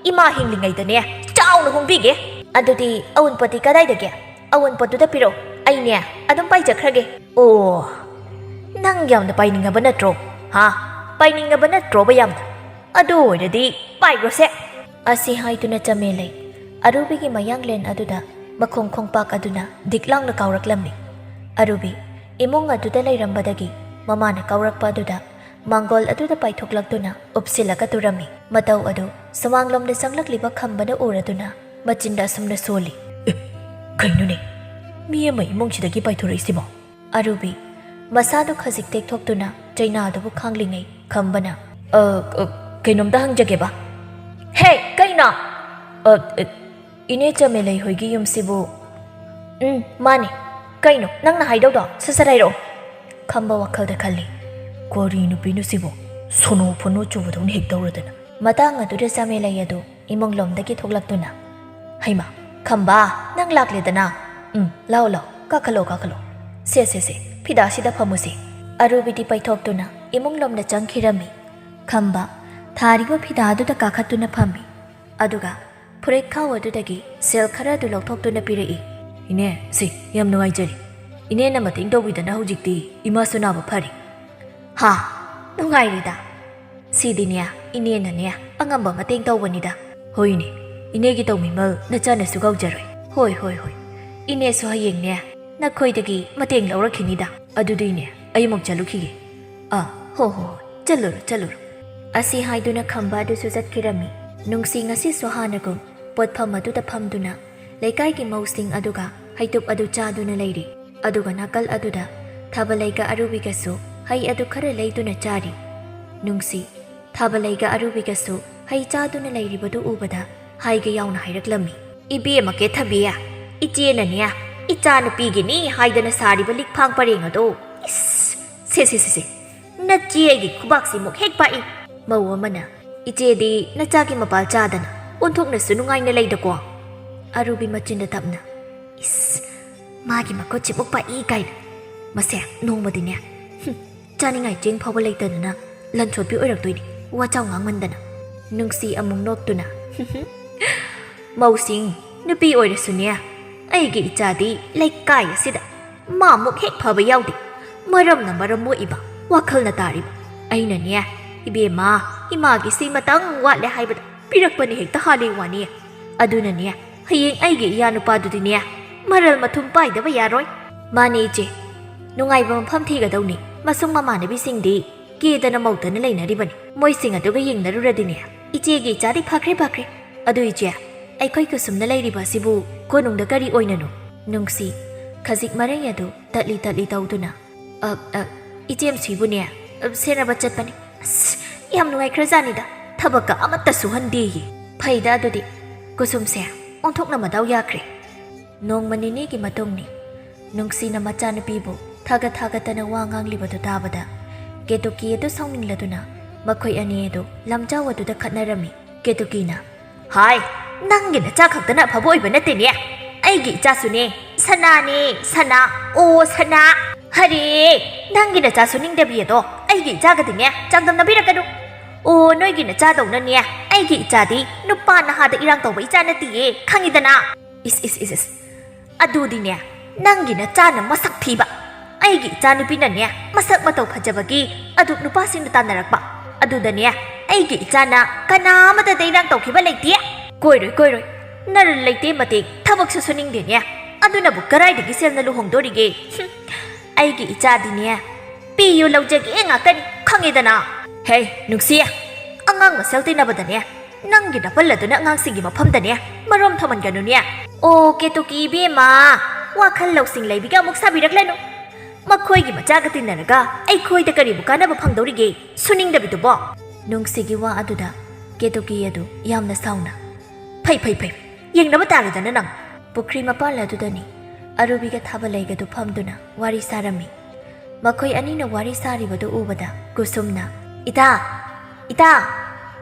ꯏꯃꯥ ꯍꯤꯡꯂꯤꯉꯩꯗꯅꯦ ꯆꯥꯎꯅ ꯍꯣꯡꯕꯤꯒꯦ꯫" "ꯑꯗꯨꯗꯤ ꯑꯎꯟꯄꯣꯠꯇꯤ ꯀꯗꯥꯏꯗꯒꯤ? ꯑꯎꯟꯄꯣꯠꯇꯨꯗ ꯄꯤꯔꯛꯑꯣ, ꯑꯩꯅꯦ ꯑꯗꯨꯝ ꯄꯥꯏꯖꯈ꯭ꯔꯒꯦ꯫" "ꯑꯣ, ꯅꯪ ꯌꯥꯝꯅ ꯄꯥꯏꯅꯤꯡꯉꯕ ꯅꯠꯇ꯭ꯔꯣ? ꯍꯥ? ꯄꯥꯏꯅꯤꯡꯉꯕ ꯅꯠꯇ꯭ꯔꯣꯕ ꯌꯥꯝꯅ? ꯑꯗꯨ ꯑꯣꯏꯔꯗꯤ ꯄꯥꯏꯈ꯭ꯔꯣꯁꯦ꯫" ꯑꯁꯤ ꯍꯥꯏꯗꯨꯅ ꯆꯃꯦꯂꯩ ꯑꯔꯨꯕꯤꯒꯤ ꯃꯌꯥꯡꯂꯦꯟ ꯑꯗꯨꯗ ꯃꯈꯣꯡ ꯈꯣꯡꯄꯥꯛ ꯑꯗꯨꯅ ꯗꯤꯛ ꯂꯥꯎꯅ ꯀꯥꯎꯔꯛꯂꯝꯃꯤ꯫ ꯑꯔꯨꯕꯤ ꯏꯃꯨꯡ ꯑꯗꯨꯗ ꯂꯩꯔꯝꯕꯗꯒꯤ ꯃꯃꯥꯅ ꯀꯧꯔꯛꯄ ꯑꯗꯨꯗ ꯃꯥꯡꯒꯣꯜ ꯑꯗꯨꯗ ꯄꯥꯏꯊꯣꯛꯂꯛꯇꯨꯅ ꯎꯞꯁꯤꯜꯂꯒ ꯇꯨꯔꯝꯃꯤ꯫ ꯃꯇꯧ ꯑꯗꯨ ꯁꯨꯃꯥꯡꯂꯣꯝꯗ ꯆꯪꯂꯛꯂꯤꯕ ꯈꯝꯕꯅ ꯎꯔꯗꯨꯅ ꯃꯆꯤꯟꯗ ꯑꯁꯨꯝꯅ ꯁꯣꯜꯂꯤ꯫ "ꯑꯦ, ꯀꯩꯅꯣꯅꯦ? ꯃꯤ ꯑꯃ ꯏꯃꯨꯡꯁꯤꯗꯒꯤ ꯄꯥꯏꯊꯣꯔꯛꯏꯁꯤꯕꯣ?" ꯑꯔꯨꯕꯤ ꯃꯁꯥꯗꯨ ꯈꯖꯤꯛ ꯇꯦꯛꯊꯣꯛꯇꯨꯅ ꯆꯩꯅꯥꯗꯨꯕꯨ ꯈꯥꯡꯂꯤꯉꯩ ꯈꯝꯕꯅ, "ꯑ, ꯑ, ꯀꯩꯅꯣꯝꯇ ꯍꯪꯖꯒꯦꯕ?" "ꯍꯦ, ꯀꯩꯅꯣ?" "ꯑ, ꯑ, ꯏꯅꯦ ꯆꯃꯦꯂꯩ ꯍꯣꯏꯒꯤ ꯌꯨꯝꯁꯤꯕꯨ?" "ꯎꯝ, ꯃꯥꯅꯦ꯫ ꯀꯩꯅꯣ ꯅꯪꯅ ꯍꯥꯏꯗꯧꯗꯣ? ꯁꯠ ꯁꯠ ꯍꯥꯏꯔꯛꯑꯣ꯫" ꯈꯝꯕ ꯋꯥꯈꯜꯗ ꯈꯜꯂꯤ, "ꯀꯣꯔꯤ ꯅꯨꯄꯤꯅ ꯁꯤꯕꯨ ꯁꯣꯅꯣ ꯐꯣꯅꯣ ꯆꯨꯕꯗꯧꯅ ꯍꯦꯛ ꯇꯧꯔꯗꯅ꯫" ꯃꯇꯥꯡ ꯑꯗꯨꯗ ꯆꯃꯦꯂꯩ ꯑꯗꯨ ꯏꯃꯨꯡꯂꯣꯝꯗꯒꯤ ꯊꯣꯛꯂꯛꯇꯨꯅ, "ꯍꯩꯃꯥ, ꯈꯝꯕ, ꯅꯪ ꯂꯥꯛꯂꯦꯗꯅ? ꯎꯝ, ꯂꯥꯎ, ꯂꯥꯎ, ꯀꯥꯈꯠꯂꯣ, ꯀꯥꯈꯠꯂꯣ꯫ ꯁꯦ, ꯁꯦ, ꯁꯦ, ꯐꯤꯗꯥꯁꯤꯗ ꯐꯝꯃꯨꯁꯦ꯫" ꯑꯔꯨꯕꯤꯗꯤ ꯄꯩꯊꯣꯛꯇꯨꯅ ꯏꯃꯨꯡꯂꯣꯝꯗ ꯆꯪꯈꯤꯔꯝꯃꯤ꯫ ꯈꯝꯕ ꯊꯥꯔꯤꯕ ꯐꯤꯗꯥꯗꯨꯗ ꯀꯥꯈꯠꯇꯨꯅ ꯐꯝꯃꯤ꯫ ꯑꯗꯨꯒ ꯐꯨꯔꯤꯠ ꯈꯥꯎ ꯑꯗꯨꯗꯒꯤ ꯁꯦꯜ ꯈꯔ ꯑꯗꯨ ꯂꯧꯊꯣꯛꯇꯨꯅ ꯄꯤꯔꯛꯏ꯫ "ꯏꯅꯦ, ꯁꯤ, ꯌꯥꯝ ꯅꯨꯡꯉꯥꯏꯖꯔꯦ꯫ ꯏꯅꯦꯅ ꯃꯇꯦꯡ ꯇꯧꯕꯤꯗꯅ ꯍꯧꯖꯤꯛꯇꯤ ꯏꯃꯥꯁꯨ ꯅꯥꯕ ꯐꯔꯦ꯫" "ꯍꯥ, ꯅꯨꯡꯉꯥꯏꯔꯤꯗ꯫ ꯁꯤꯗꯤꯅꯦ, ꯏꯅꯦꯅꯅꯦ, ꯑꯉꯝꯕ ꯃꯇꯦꯡ ꯇꯧꯕꯅꯤꯗ꯫" "ꯍꯣꯏꯅꯦ, ꯏꯅꯦꯒꯤ ꯇꯧꯃꯤꯃꯜ ꯅꯆꯥꯅꯁꯨ ꯀꯥꯎꯖꯔꯣꯏ꯫" "ꯍꯣꯏ, ꯍꯣꯏ, ꯍꯣꯏ꯫ ꯏꯅꯦꯁꯨ ꯍꯌꯦꯡꯅꯦ, ꯅꯈꯣꯏꯗꯒꯤ ꯃꯇꯦꯡ ꯂꯧꯔꯛꯈꯤꯅꯤꯗ꯫ ꯑꯗꯨꯗꯤꯅꯦ, ꯑꯩ ꯑꯃꯨꯛ ꯆꯠꯂꯨꯈꯤꯒꯦ꯫" "ꯑꯥ, ꯍꯣ, ꯍꯣ, ꯍꯣ, ꯆꯠꯂꯨꯔꯣ, ꯆꯠꯂꯨꯔꯣ꯫" ꯑꯁꯤ ꯍꯥꯏꯗꯨꯅ ꯈꯝꯕ ꯑꯗꯨꯁꯨ ꯆꯠꯈꯤꯔꯝꯃꯤ꯫ ꯅꯨꯡꯁꯤ ꯉꯁꯤꯁꯨ ꯍꯥꯟꯅꯒꯨꯝ ꯄꯣꯠꯐꯝ ꯑꯗꯨꯗ ꯐꯝꯗꯨꯅ ꯂꯩꯀꯥꯏꯒꯤ ꯃꯧꯁꯤꯡ ꯑꯗꯨꯒ ꯍꯩꯇꯨꯞ ꯑꯗꯨ ꯆꯥꯗꯨꯅ ꯂꯩꯔꯤ꯫ ꯑꯗꯨꯒ ꯅꯥꯀꯜ ꯑꯗꯨꯗ ꯊꯥꯕꯂꯩꯒ ꯑꯔꯨꯕꯤꯒꯁꯨ ꯍꯩ ꯑꯗꯨ ꯈꯔ ꯂꯩꯗꯨꯅ ꯆꯥꯔꯤ꯫ ꯅꯨꯡꯁꯤ ꯊꯥꯕꯂꯩꯒ ꯑꯔꯨꯕꯤꯒꯁꯨ ꯍꯩ ꯆꯥꯗꯨꯅ ꯂꯩꯔꯤꯕꯗꯨ ꯎꯕꯗ ꯍꯥꯏꯒꯦ ꯌꯥꯎꯅ ꯍꯥꯏꯔꯛꯂꯝꯃꯤ꯫ "ꯏꯕꯦꯝꯃ ꯀꯦꯊꯕꯤ, ꯏꯆꯦꯅꯅꯦ, ꯏꯆꯥꯅꯨꯄꯤꯒꯤꯅꯤ ꯍꯥꯏꯗꯅ ꯁꯥꯔꯤꯕ ꯂꯤꯛꯐꯥꯡ ꯄꯔꯦꯡ ꯑꯗꯣ, ꯏꯁ, ꯁꯦ, ꯁꯦ, ꯁꯦ, ꯁꯦ, ꯅꯆꯦ ꯑꯩꯒꯤ ꯈꯨꯕꯥꯛꯁꯤ ꯃꯨꯛ ꯍꯦꯛ ꯄꯥꯛꯏ꯫" ꯃꯧ ꯑꯃꯅ, "ꯏꯆꯦꯗꯤ ꯅꯆꯥꯒꯤ ꯃꯄꯥꯜ ꯆꯥꯗꯅ ꯑꯣꯟꯊꯣꯛꯅꯁꯨ ꯅꯨꯡꯉꯥꯏꯅ ꯂꯩꯗꯀꯣ?" ꯑꯔꯨꯕꯤ ꯃꯆꯤꯟꯗ ꯇꯞꯅ, "ꯏꯁ, ꯃꯥꯒꯤ ꯃꯈꯨꯠꯁꯤꯃꯨꯛ ꯄꯥꯛꯏ ꯀꯥꯏꯅ꯫ ꯃꯁꯦ ꯅꯣꯡꯃꯗꯤꯅꯦ, ꯍꯨꯝ, ꯆꯥꯅꯤꯡꯉꯥꯏ ꯆꯦꯡ ꯐꯥꯎꯕ ꯂꯩꯇꯗꯅ ꯂꯟꯊꯣꯠꯄꯤ ꯑꯣꯏꯔꯛꯇꯣꯏꯅꯤ, ꯋꯥꯆꯥꯎ ꯉꯥꯡꯃꯟꯗꯅ꯫" ꯅꯨꯡꯁꯤ ꯑꯃꯨꯛ ꯅꯣꯛꯇꯨꯅ, "ꯃꯧꯁꯤꯡ, ꯅꯨꯄꯤ ꯑꯣꯏꯔꯁꯨꯅꯦ, ꯑꯩꯒꯤ ꯏꯆꯥꯗꯤ ꯂꯩꯀꯥꯏ ꯑꯁꯤꯗ ꯃꯥꯃꯨꯛ ꯍꯦꯛ ꯐꯕ ꯌꯥꯎꯗꯦ꯫ ꯃꯔꯝꯅ ꯃꯔꯝ ꯃꯣꯛꯏꯕ, ꯋꯥꯈꯜꯅ ꯇꯥꯔꯤꯕ꯫ ꯑꯩꯅꯅꯦ, ꯏꯕꯦꯝꯃ, ꯏꯃꯥꯒꯤ ꯁꯤꯃꯇꯪ ꯋꯥꯠꯂꯦ ꯍꯥꯏꯕꯗ ꯄꯤꯔꯛꯄꯅ ꯍꯦꯛꯇ ꯍꯥꯜꯂꯤ ꯋꯥꯅꯤ꯫ ꯑꯗꯨꯅꯅꯦ, ꯍꯌꯦꯡ ꯑꯩꯒꯤ ꯏꯌꯥ ꯅꯨꯄꯥꯗꯨꯗꯤꯅꯦ, ꯃꯔꯜ ꯃꯊꯨꯝ ꯄꯥꯏꯗꯕ ꯌꯥꯔꯣꯏ꯫" ꯃꯥꯅꯦ ꯏꯆꯦ, ꯅꯨꯡꯉꯥꯏꯕ ꯃꯐꯝ ꯊꯤꯒꯗꯧꯅꯤ꯫ ꯃꯁꯨꯡ ꯃꯃꯥꯟꯅꯕꯤꯁꯤꯡꯗꯤ ꯀꯦꯗꯅ ꯃꯧꯗꯅ ꯂꯩꯅꯔꯤꯕꯅꯤ꯫ ꯃꯣꯏꯁꯤꯡ ꯑꯗꯨꯒ ꯌꯦꯡꯅꯔꯨꯔꯗꯤꯅꯦ, ꯏꯆꯦꯒꯤ ꯏꯆꯥꯗꯤ ꯐꯈ꯭ꯔꯦ ꯐꯈ꯭ꯔꯦ꯫ ꯑꯗꯨ ꯏꯆꯦ, ꯑꯩꯈꯣꯏ ꯀꯨꯁꯨꯝꯅ ꯂꯩꯔꯤꯕ ꯑꯁꯤꯕꯨ ꯀꯣꯅꯨꯡꯗ ꯀꯔꯤ ꯑꯣꯏꯅꯅꯣ? ꯅꯨꯡꯁꯤ, ꯈꯖꯤꯛ ꯃꯔꯩ ꯑꯗꯨ ꯇꯠꯂꯤ ꯇꯠꯂꯤ ꯇꯧꯗꯨꯅ, "ꯑ, ꯑ, ꯏꯆꯦꯝꯁꯤꯕꯨꯅꯦ, ꯑ, ꯁꯦꯟꯅꯕ ꯆꯠꯄꯅꯤ꯫ ꯑꯁ, ꯌꯥꯝ ꯅꯨꯡꯉꯥꯏꯈ꯭ꯔꯖꯥꯠꯅꯤꯗ, ꯊꯕꯛꯀ ꯑꯃꯠꯇ ꯁꯨꯍꯟꯗꯦꯌꯦ꯫ ꯐꯩꯗ ꯑꯗꯨꯗꯤ, ꯀꯨꯁꯨꯝꯁꯦ ꯑꯣꯟꯊꯣꯛꯅ ꯃꯗꯥꯎ ꯌꯥꯈ꯭ꯔꯦ"꯫ ꯅꯣꯡꯃ ꯅꯤꯅꯤꯒꯤ ꯃꯇꯨꯡꯅꯤ꯫ ꯅꯨꯡꯁꯤꯅ ꯃꯆꯥꯅꯨꯄꯤꯕꯨ ꯊꯥꯒꯠ ꯊꯥꯒꯠꯇꯅ ꯋꯥ ꯉꯥꯡꯂꯤꯕꯗꯨ ꯇꯥꯕꯗ ꯀꯦꯇꯨꯀꯤ ꯑꯗꯨ ꯁꯥꯎꯅꯤꯡꯂꯗꯨꯅ ꯃꯈꯣꯏ ꯑꯅꯤ ꯑꯗꯨ ꯂꯝꯖꯥꯎ ꯑꯗꯨꯗ ꯈꯠꯅꯔꯝꯃꯤ꯫ ꯀꯦꯇꯨꯀꯤꯅ, "ꯍꯥꯏ, ꯅꯪꯒꯤ ꯅꯆꯥ ꯈꯛꯇꯅ ꯑꯐꯕ ꯑꯣꯏꯕ ꯅꯠꯇꯦꯅꯦ, ꯑꯩꯒꯤ ꯏꯆꯥꯁꯨꯅꯦ, ꯁꯅꯥꯅꯦ, ꯁꯅꯥ, ꯑꯣ ꯁꯅꯥ꯫ ꯍꯔꯦ, ꯅꯪꯒꯤ ꯅꯆꯥ ꯁꯨꯅꯤꯡꯗꯕꯤ ꯑꯗꯣ ꯑꯩꯒꯤ ꯏꯆꯥꯒꯗꯤꯅꯦ ꯆꯥꯡꯗꯝꯅꯕꯤꯔꯛꯀꯅꯨ꯫ ꯑꯣ, ꯅꯣꯏꯒꯤ ꯅꯆꯥꯗꯧꯅꯅꯦ ꯑꯩꯒꯤ ꯏꯆꯥꯗꯤ ꯅꯨꯄꯥ ꯅꯍꯥꯗ ꯏꯔꯥꯡ ꯇꯧꯕ ꯏꯆꯥ ꯅꯠꯇꯤꯌꯦ, ꯈꯪꯉꯤꯗꯅ꯫ ꯏꯁ, ꯏꯁ, ꯏꯁ, ꯏꯁ꯫ ꯑꯗꯨꯗꯤꯅꯦ, ꯅꯪꯒꯤ ꯅꯆꯥꯅ ꯃꯁꯛ ꯊꯤꯕ, ꯑꯩꯒꯤ ꯏꯆꯥꯅꯨꯄꯤꯅꯅꯦ ꯃꯁꯛ ꯃꯇꯧ ꯐꯖꯕꯒꯤ ꯑꯗꯨꯛ ꯅꯨꯄꯥꯁꯤꯡꯅ ꯇꯥꯟꯅꯔꯛꯄ꯫ ꯑꯗꯨꯗꯅꯦ, ꯑꯩꯒꯤ ꯏꯆꯥꯅ ꯀꯅꯥ ꯑꯃꯗ ꯏꯔꯥꯡ ꯇꯧꯈꯤꯕ ꯂꯩꯇꯦ꯫ ꯀꯣꯏꯔꯣꯏ, ꯀꯣꯏꯔꯣꯏ꯫ ꯅꯔꯜ ꯂꯩꯇꯦ ꯃꯇꯤꯛ ꯊꯕꯛꯁꯨ ꯁꯨꯅꯤꯡꯗꯦꯅꯦ꯫ ꯑꯗꯨꯅꯕꯨ ꯀꯔꯥꯏꯗꯒꯤ ꯁꯦꯜꯅ ꯂꯨꯍꯣꯡꯗꯣꯔꯤꯒꯦ? ꯍꯨꯝ꯫ ꯑꯩꯒꯤ ꯏꯆꯥꯗꯤꯅꯦ, ꯄꯤꯌꯨ ꯂꯧꯖꯒꯦ ꯉꯥꯛꯇꯅꯤ, ꯈꯪꯉꯦꯗꯅ꯫ ꯍꯦ, ꯅꯨꯡꯁꯤ, ꯑꯉꯥꯡ ꯃꯁꯦꯜ ꯇꯤꯟꯅꯕꯗꯅꯦ, ꯅꯪꯒꯤ ꯅꯥꯄꯜ ꯑꯗꯨꯅ ꯑꯉꯥꯡꯁꯤꯡꯒꯤ ꯃꯐꯝꯗꯅꯦ ꯃꯔꯣꯝ ꯊꯝꯍꯟꯒꯅꯨꯅꯦ꯫ ꯑꯣ, ꯀꯦꯇꯨꯀꯤ ꯏꯕꯦꯝꯃ, ꯋꯥꯈꯜ ꯂꯧꯁꯤꯡ ꯂꯩꯕꯤꯒ ꯑꯃꯨꯛ ꯁꯥꯕꯤꯔꯛꯂꯅꯨ꯫ ꯃꯈꯣꯏꯒꯤ ꯃꯆꯥꯒ ꯇꯤꯟꯅꯔꯒ ꯑꯩꯈꯣꯏꯗ ꯀꯔꯤꯕꯨ ꯀꯥꯟꯅꯕ ꯐꯪꯗꯧꯔꯤꯒꯦ, ꯁꯨꯅꯤꯡꯗꯕꯤꯗꯨꯕꯣ? ꯅꯨꯡꯁꯤꯒꯤ ꯋꯥ ꯑꯗꯨꯗ ꯀꯦꯇꯨꯀꯤ ꯑꯗꯨ ꯌꯥꯝꯅ ꯁꯥꯎꯅ, "ꯐꯩ, ꯐꯩ, ꯐꯩ, ꯌꯦꯡꯅꯕ ꯇꯥꯔꯦꯗꯅ ꯅꯪ"꯫ ꯄꯨꯈ꯭ꯔꯤ ꯃꯄꯥꯜ ꯑꯗꯨꯗꯅꯤ ꯑꯔꯨꯕꯤꯒ ꯊꯥꯕꯂꯩꯒꯗꯨ ꯐꯝꯗꯨꯅ ꯋꯥꯔꯤ ꯁꯥꯔꯝꯃꯤ꯫ ꯃꯈꯣꯏ ꯑꯅꯤꯅ ꯋꯥꯔꯤ ꯁꯥꯔꯤꯕꯗꯨ ꯎꯕꯗ ꯀꯨꯁꯨꯝꯅ, "ꯏꯇꯥ, ꯏꯇꯥ,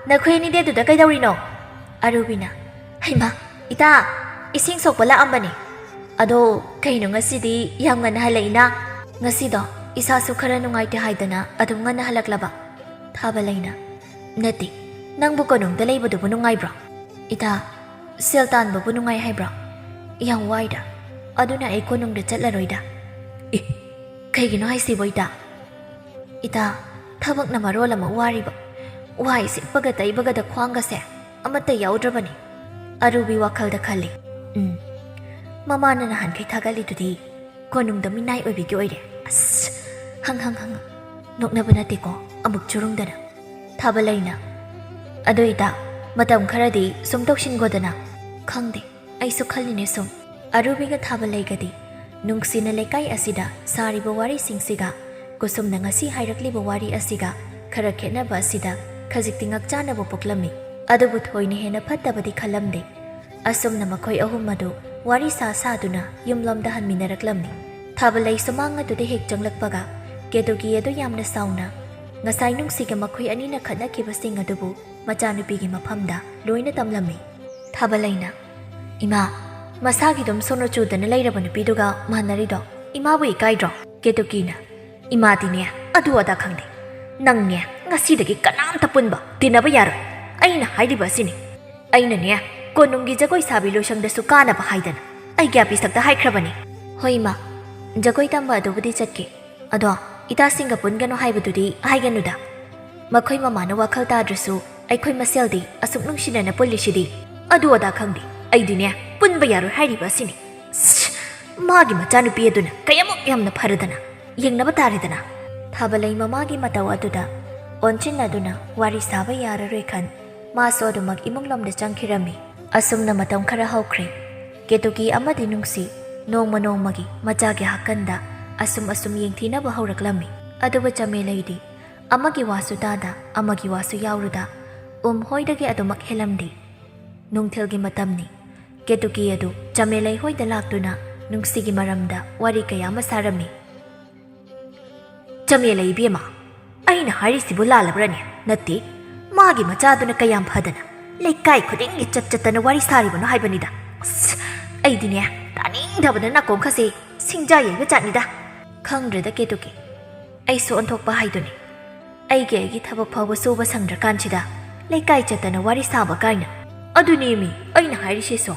ꯅꯈꯣꯏ ꯑꯅꯤꯗꯤ ꯑꯗꯨꯗ ꯀꯩꯗꯧꯔꯤꯅꯣ?" ꯑꯔꯨꯕꯤꯅ, "ꯍꯩꯃꯥ, ꯏꯇꯥ, ꯏꯁꯤꯡ ꯁꯣꯛꯄ ꯂꯥꯛꯑꯝꯕꯅꯤ꯫ ꯑꯗꯣ ꯀꯩꯅꯣ ꯉꯁꯤꯗꯤ ꯌꯥꯝ ꯉꯟꯅ ꯍꯜꯂꯛꯏꯅ?" "ꯉꯁꯤꯗꯣ ꯏꯁꯥꯁꯨ ꯈꯔ ꯅꯨꯡꯉꯥꯏꯇꯦ ꯍꯥꯏꯗꯅ ꯑꯗꯨꯝ ꯉꯟꯅ ꯍꯜꯂꯛꯂꯕ"꯫ ꯊꯥꯕꯂꯩꯅ, "ꯅꯠꯇꯦ, ꯅꯪꯕꯨ ꯀꯣꯅꯨꯡꯗ ꯂꯩꯕꯗꯨꯕꯨ ꯅꯨꯡꯉꯥꯏꯕ꯭ꯔꯣ?" "ꯏꯇꯥ, ꯁꯦꯜ ꯇꯥꯟꯕꯕꯨ ꯅꯨꯡꯉꯥꯏ ꯍꯥꯏꯕ꯭ꯔꯣ? ꯌꯥꯝ ꯋꯥꯏꯗ꯫ ꯑꯗꯨꯅ ꯑꯩ ꯀꯣꯅꯨꯡꯗ ꯆꯠꯂꯔꯣꯏꯗ"꯫ "ꯑꯦ, ꯀꯩꯒꯤꯅꯣ ꯍꯥꯏꯁꯤꯕꯣ, ꯏꯇꯥ?" "ꯏꯇꯥ, ꯊꯕꯛꯅ ꯃꯔꯣꯜ ꯑꯃ ꯋꯥꯔꯤꯕ꯫ ꯋꯥꯏ ꯁꯤꯠꯄꯒ ꯇꯩꯕꯒꯗ ꯈ꯭ꯋꯥꯡꯒꯁꯦ ꯑꯃꯠꯇ ꯌꯥꯎꯗ꯭ꯔꯕꯅꯤ"꯫ ꯑꯔꯨꯕꯤ ꯋꯥꯈꯜꯗ ꯈꯜꯂꯤ, "ꯎꯝ, ꯃꯃꯥꯅ ꯅꯍꯥꯟꯈꯩ ꯊꯥꯒꯠꯂꯤꯗꯨꯗꯤ ꯀꯣꯅꯨꯡꯗ ꯃꯤꯅꯥꯏ ꯑꯣꯏꯕꯤꯒꯤ ꯑꯣꯏꯔꯦ꯫ ꯑꯁ, ꯍꯪ ꯍꯪ ꯍꯪ꯫ ꯅꯣꯛꯅꯕ ꯅꯠꯇꯦꯀꯣ, ꯑꯃꯨꯛ ꯆꯨꯔꯨꯡꯗꯅ꯫ ꯊꯥꯕꯂꯩꯅ, "ꯑꯗꯨ ꯏꯇꯥ, ꯃꯇꯝ ꯈꯔꯗꯤ ꯁꯨꯝ ꯇꯧꯁꯤꯟꯒꯣꯗꯅ꯫" "ꯈꯪꯗꯦ, ꯑꯩꯁꯨ ꯈꯜꯂꯤꯅꯦ ꯁꯨꯝ꯫" ꯑꯔꯨꯕꯤꯒ ꯊꯥꯕꯂꯩꯒꯗꯤ ꯅꯨꯡꯁꯤꯅ ꯂꯩꯀꯥꯏ ꯑꯁꯤꯗ ꯁꯥꯔꯤꯕ ꯋꯥꯔꯤꯁꯤꯡꯁꯤꯒ ꯀꯨꯁꯨꯝꯅ ꯉꯁꯤ ꯍꯥꯏꯔꯛꯂꯤꯕ ꯋꯥꯔꯤ ꯑꯁꯤꯒ ꯈꯔ ꯈꯦꯠꯅꯕ ꯑꯁꯤꯗ ꯈꯖꯤꯛꯇꯤ ꯉꯛꯆꯥꯅꯕ ꯄꯣꯛꯂꯝꯃꯤ꯫ ꯑꯗꯨꯕꯨ ꯊꯣꯏꯅ ꯍꯦꯟꯅ ꯐꯠꯇꯕꯗꯤ ꯈꯜꯂꯝꯗꯦ꯫ ꯑꯁꯨꯝꯅ ꯃꯈꯣꯏ ꯑꯍꯨꯝ ꯑꯗꯨ ꯋꯥꯔꯤ ꯁꯥ ꯁꯥꯗꯨꯅ ꯌꯨꯝꯂꯣꯝꯗ ꯍꯟꯃꯤꯟꯅꯔꯛꯂꯝꯃꯤ꯫ ꯊꯥꯕꯂꯩ ꯁꯨꯃꯥꯡ ꯑꯗꯨꯗ ꯍꯦꯛ ꯆꯪꯂꯛꯄꯒ ꯀꯦꯇꯨꯀꯤ ꯑꯗꯨ ꯌꯥꯝꯅ ꯁꯥꯎꯅ ꯉꯁꯥꯏ ꯅꯨꯡꯁꯤꯒ ꯃꯈꯣꯏ ꯑꯅꯤꯅ ꯈꯠꯅꯈꯤꯕꯁꯤꯡ ꯑꯗꯨꯕꯨ ꯃꯆꯥꯅꯨꯄꯤꯒꯤ ꯃꯐꯝꯗ ꯂꯣꯏꯅ ꯇꯝꯂꯝꯃꯤ꯫ ꯊꯥꯕꯂꯩꯅ, "ꯏꯃꯥ, ꯃꯁꯥꯒꯤ ꯑꯗꯨꯝ ꯁꯣꯅꯣ ꯆꯨꯗꯅ ꯂꯩꯔꯕ ꯅꯨꯄꯤꯗꯨꯒ ꯃꯥꯟꯅꯔꯤꯗꯣ ꯏꯃꯥꯕꯨ ꯏꯀꯥꯏꯗ꯭ꯔꯣ?" ꯀꯦꯇꯨꯀꯤꯅ, "ꯏꯃꯥꯗꯤꯅꯦ ꯑꯗꯨ ꯑꯗꯥ ꯈꯪꯗꯦ꯫ ꯅꯪꯅꯦ ꯉꯁꯤꯗꯒꯤ ꯀꯅꯥꯝꯇ ꯄꯨꯟꯕ, ꯇꯤꯟꯅꯕ ꯌꯥꯔꯣꯏ꯫ ꯑꯩꯅ ꯍꯥꯏꯔꯤꯕ ꯑꯁꯤꯅꯤ꯫ ꯑꯩꯅꯅꯦ ꯀꯣꯅꯨꯡꯒꯤ ꯖꯒꯣꯏ ꯁꯥꯕꯤ ꯂꯣꯏꯁꯪꯗꯁꯨ ꯀꯥꯅꯕ ꯍꯥꯏꯗꯅ ꯑꯩꯒꯤ ꯑꯄꯤꯁꯛꯇ ꯍꯥꯏꯈ꯭ꯔꯕꯅꯤ꯫" "ꯍꯣꯏ ꯏꯃꯥ, ꯖꯒꯣꯏ ꯇꯝꯕ ꯑꯗꯨꯕꯨꯗꯤ ꯆꯠꯀꯦ꯫ ꯑꯗꯣ ꯏꯇꯥꯁꯤꯡꯒ ꯄꯨꯟꯒꯅꯨ ꯍꯥꯏꯕꯗꯨꯗꯤ ꯍꯥꯏꯒꯅꯨꯗ꯫ ꯃꯈꯣꯏ ꯃꯃꯥꯅ ꯋꯥꯈꯜ ꯇꯥꯗ꯭ꯔꯁꯨ ꯑꯩꯈꯣꯏ ꯃꯁꯦꯜꯗꯤ ꯑꯁꯨꯛ ꯅꯨꯡꯁꯤꯅꯅ ꯄꯨꯜꯂꯤꯁꯤꯗꯤ꯫" "ꯑꯗꯨ ꯑꯗꯥ ꯈꯪꯗꯦ, ꯑꯩꯗꯤꯅꯦ ꯄꯨꯟꯕ ꯌꯥꯔꯣꯏ ꯍꯥꯏꯔꯤꯕ ꯑꯁꯤꯅꯤ꯫ ꯁ꯭ꯁ! ꯃꯥꯒꯤ ꯃꯆꯥꯅꯨꯄꯤ ꯑꯗꯨꯅ ꯀꯌꯥꯃꯨꯛ ꯌꯥꯝꯅ ꯐꯔꯗꯅ꯫ ꯌꯦꯡꯅꯕ ꯇꯥꯔꯦꯗꯅ꯫" ꯊꯥꯕꯂꯩ ꯃꯃꯥꯒꯤ ꯃꯇꯧ ꯑꯗꯨꯗ ꯑꯣꯟꯁꯤꯟꯅꯗꯨꯅ ꯋꯥꯔꯤ ꯁꯥꯕ ꯌꯥꯔꯔꯣꯏ ꯈꯟ ꯃꯥꯁꯨ ꯑꯗꯨꯃꯛ ꯏꯃꯨꯡꯂꯣꯝꯗ ꯆꯪꯈꯤꯔꯝꯃꯤ꯫ ꯑꯁꯨꯝꯅ ꯃꯇꯝ ꯈꯔ ꯍꯧꯈ꯭ꯔꯦ꯫ ꯀꯦꯇꯨꯀꯤ ꯑꯃꯗꯤ ꯅꯨꯡꯁꯤ ꯅꯣꯡꯃ ꯅꯣꯡꯃꯒꯤ ꯃꯆꯥꯒꯤ ꯍꯥꯀꯟꯗ ꯑꯁꯨꯝ ꯑꯁꯨꯝ ꯌꯦꯡꯊꯤꯅꯕ ꯍꯧꯔꯛꯂꯝꯃꯤ꯫ ꯑꯗꯨꯕꯨ ꯆꯃꯦꯂꯩꯗꯤ ꯑꯃꯒꯤ ꯋꯥꯁꯨ ꯇꯥꯗ, ꯑꯃꯒꯤ ꯋꯥꯁꯨ ꯌꯥꯎꯔꯨꯗ, ꯎꯝ ꯍꯣꯏꯗꯒꯤ ꯑꯗꯨꯃꯛ ꯍꯦꯜꯂꯝꯗꯦ꯫ ꯅꯨꯡꯊꯤꯜꯒꯤ ꯃꯇꯝꯅꯤ꯫ ꯀꯦꯇꯨꯀꯤ ꯑꯗꯨ ꯆꯃꯦꯂꯩ ꯍꯣꯏꯗ ꯂꯥꯛꯇꯨꯅ ꯅꯨꯡꯁꯤꯒꯤ ꯃꯔꯝꯗ ꯋꯥꯔꯤ ꯀꯌꯥ ꯑꯃ ꯁꯥꯔꯝꯃꯤ꯫ "ꯆꯃꯦꯂꯩ ꯏꯕꯦꯝꯃ, ꯑꯩꯅ ꯍꯥꯏꯔꯤꯁꯤꯕꯨ ꯂꯥꯜꯂꯕ꯭ꯔꯅꯦ?" "ꯅꯠꯇꯦ, ꯃꯥꯒꯤ ꯃꯆꯥꯗꯨꯅ ꯀꯌꯥꯝ ꯐꯗꯅ ꯂꯩꯀꯥꯏ ꯈꯨꯗꯤꯡꯒꯤ ꯆꯠ ꯆꯠꯇꯅ ꯋꯥꯔꯤ ꯁꯥꯔꯤꯕꯅꯣ ꯍꯥꯏꯕꯅꯤꯗ꯫" "ꯑꯁ, ꯑꯩꯗꯤꯅꯦ ꯇꯥꯅꯤꯡꯗꯕꯅ ꯅꯥꯀꯣꯡꯈꯁꯦ ꯁꯤꯡꯖꯥ ꯌꯩꯕ ꯖꯥꯠꯅꯤꯗ꯫" "ꯈꯪꯗ꯭ꯔꯦꯗ ꯀꯦꯇꯨꯀꯤ, ꯑꯩꯁꯨ ꯑꯣꯟꯊꯣꯛꯄ ꯍꯥꯏꯗꯨꯅꯤ꯫ ꯑꯩꯒꯤ ꯑꯩꯒꯤ ꯊꯕꯛ ꯐꯥꯎꯕ ꯁꯨꯕ ꯁꯪꯗ꯭ꯔꯀꯥꯟꯁꯤꯗ ꯂꯩꯀꯥꯏ ꯆꯠꯇꯅ ꯋꯥꯔꯤ ꯁꯥꯕ ꯀꯥꯏꯅ꯫ ꯑꯗꯨꯅꯦꯃꯤ ꯑꯩꯅ ꯍꯥꯏꯔꯤꯁꯤꯁꯨ꯫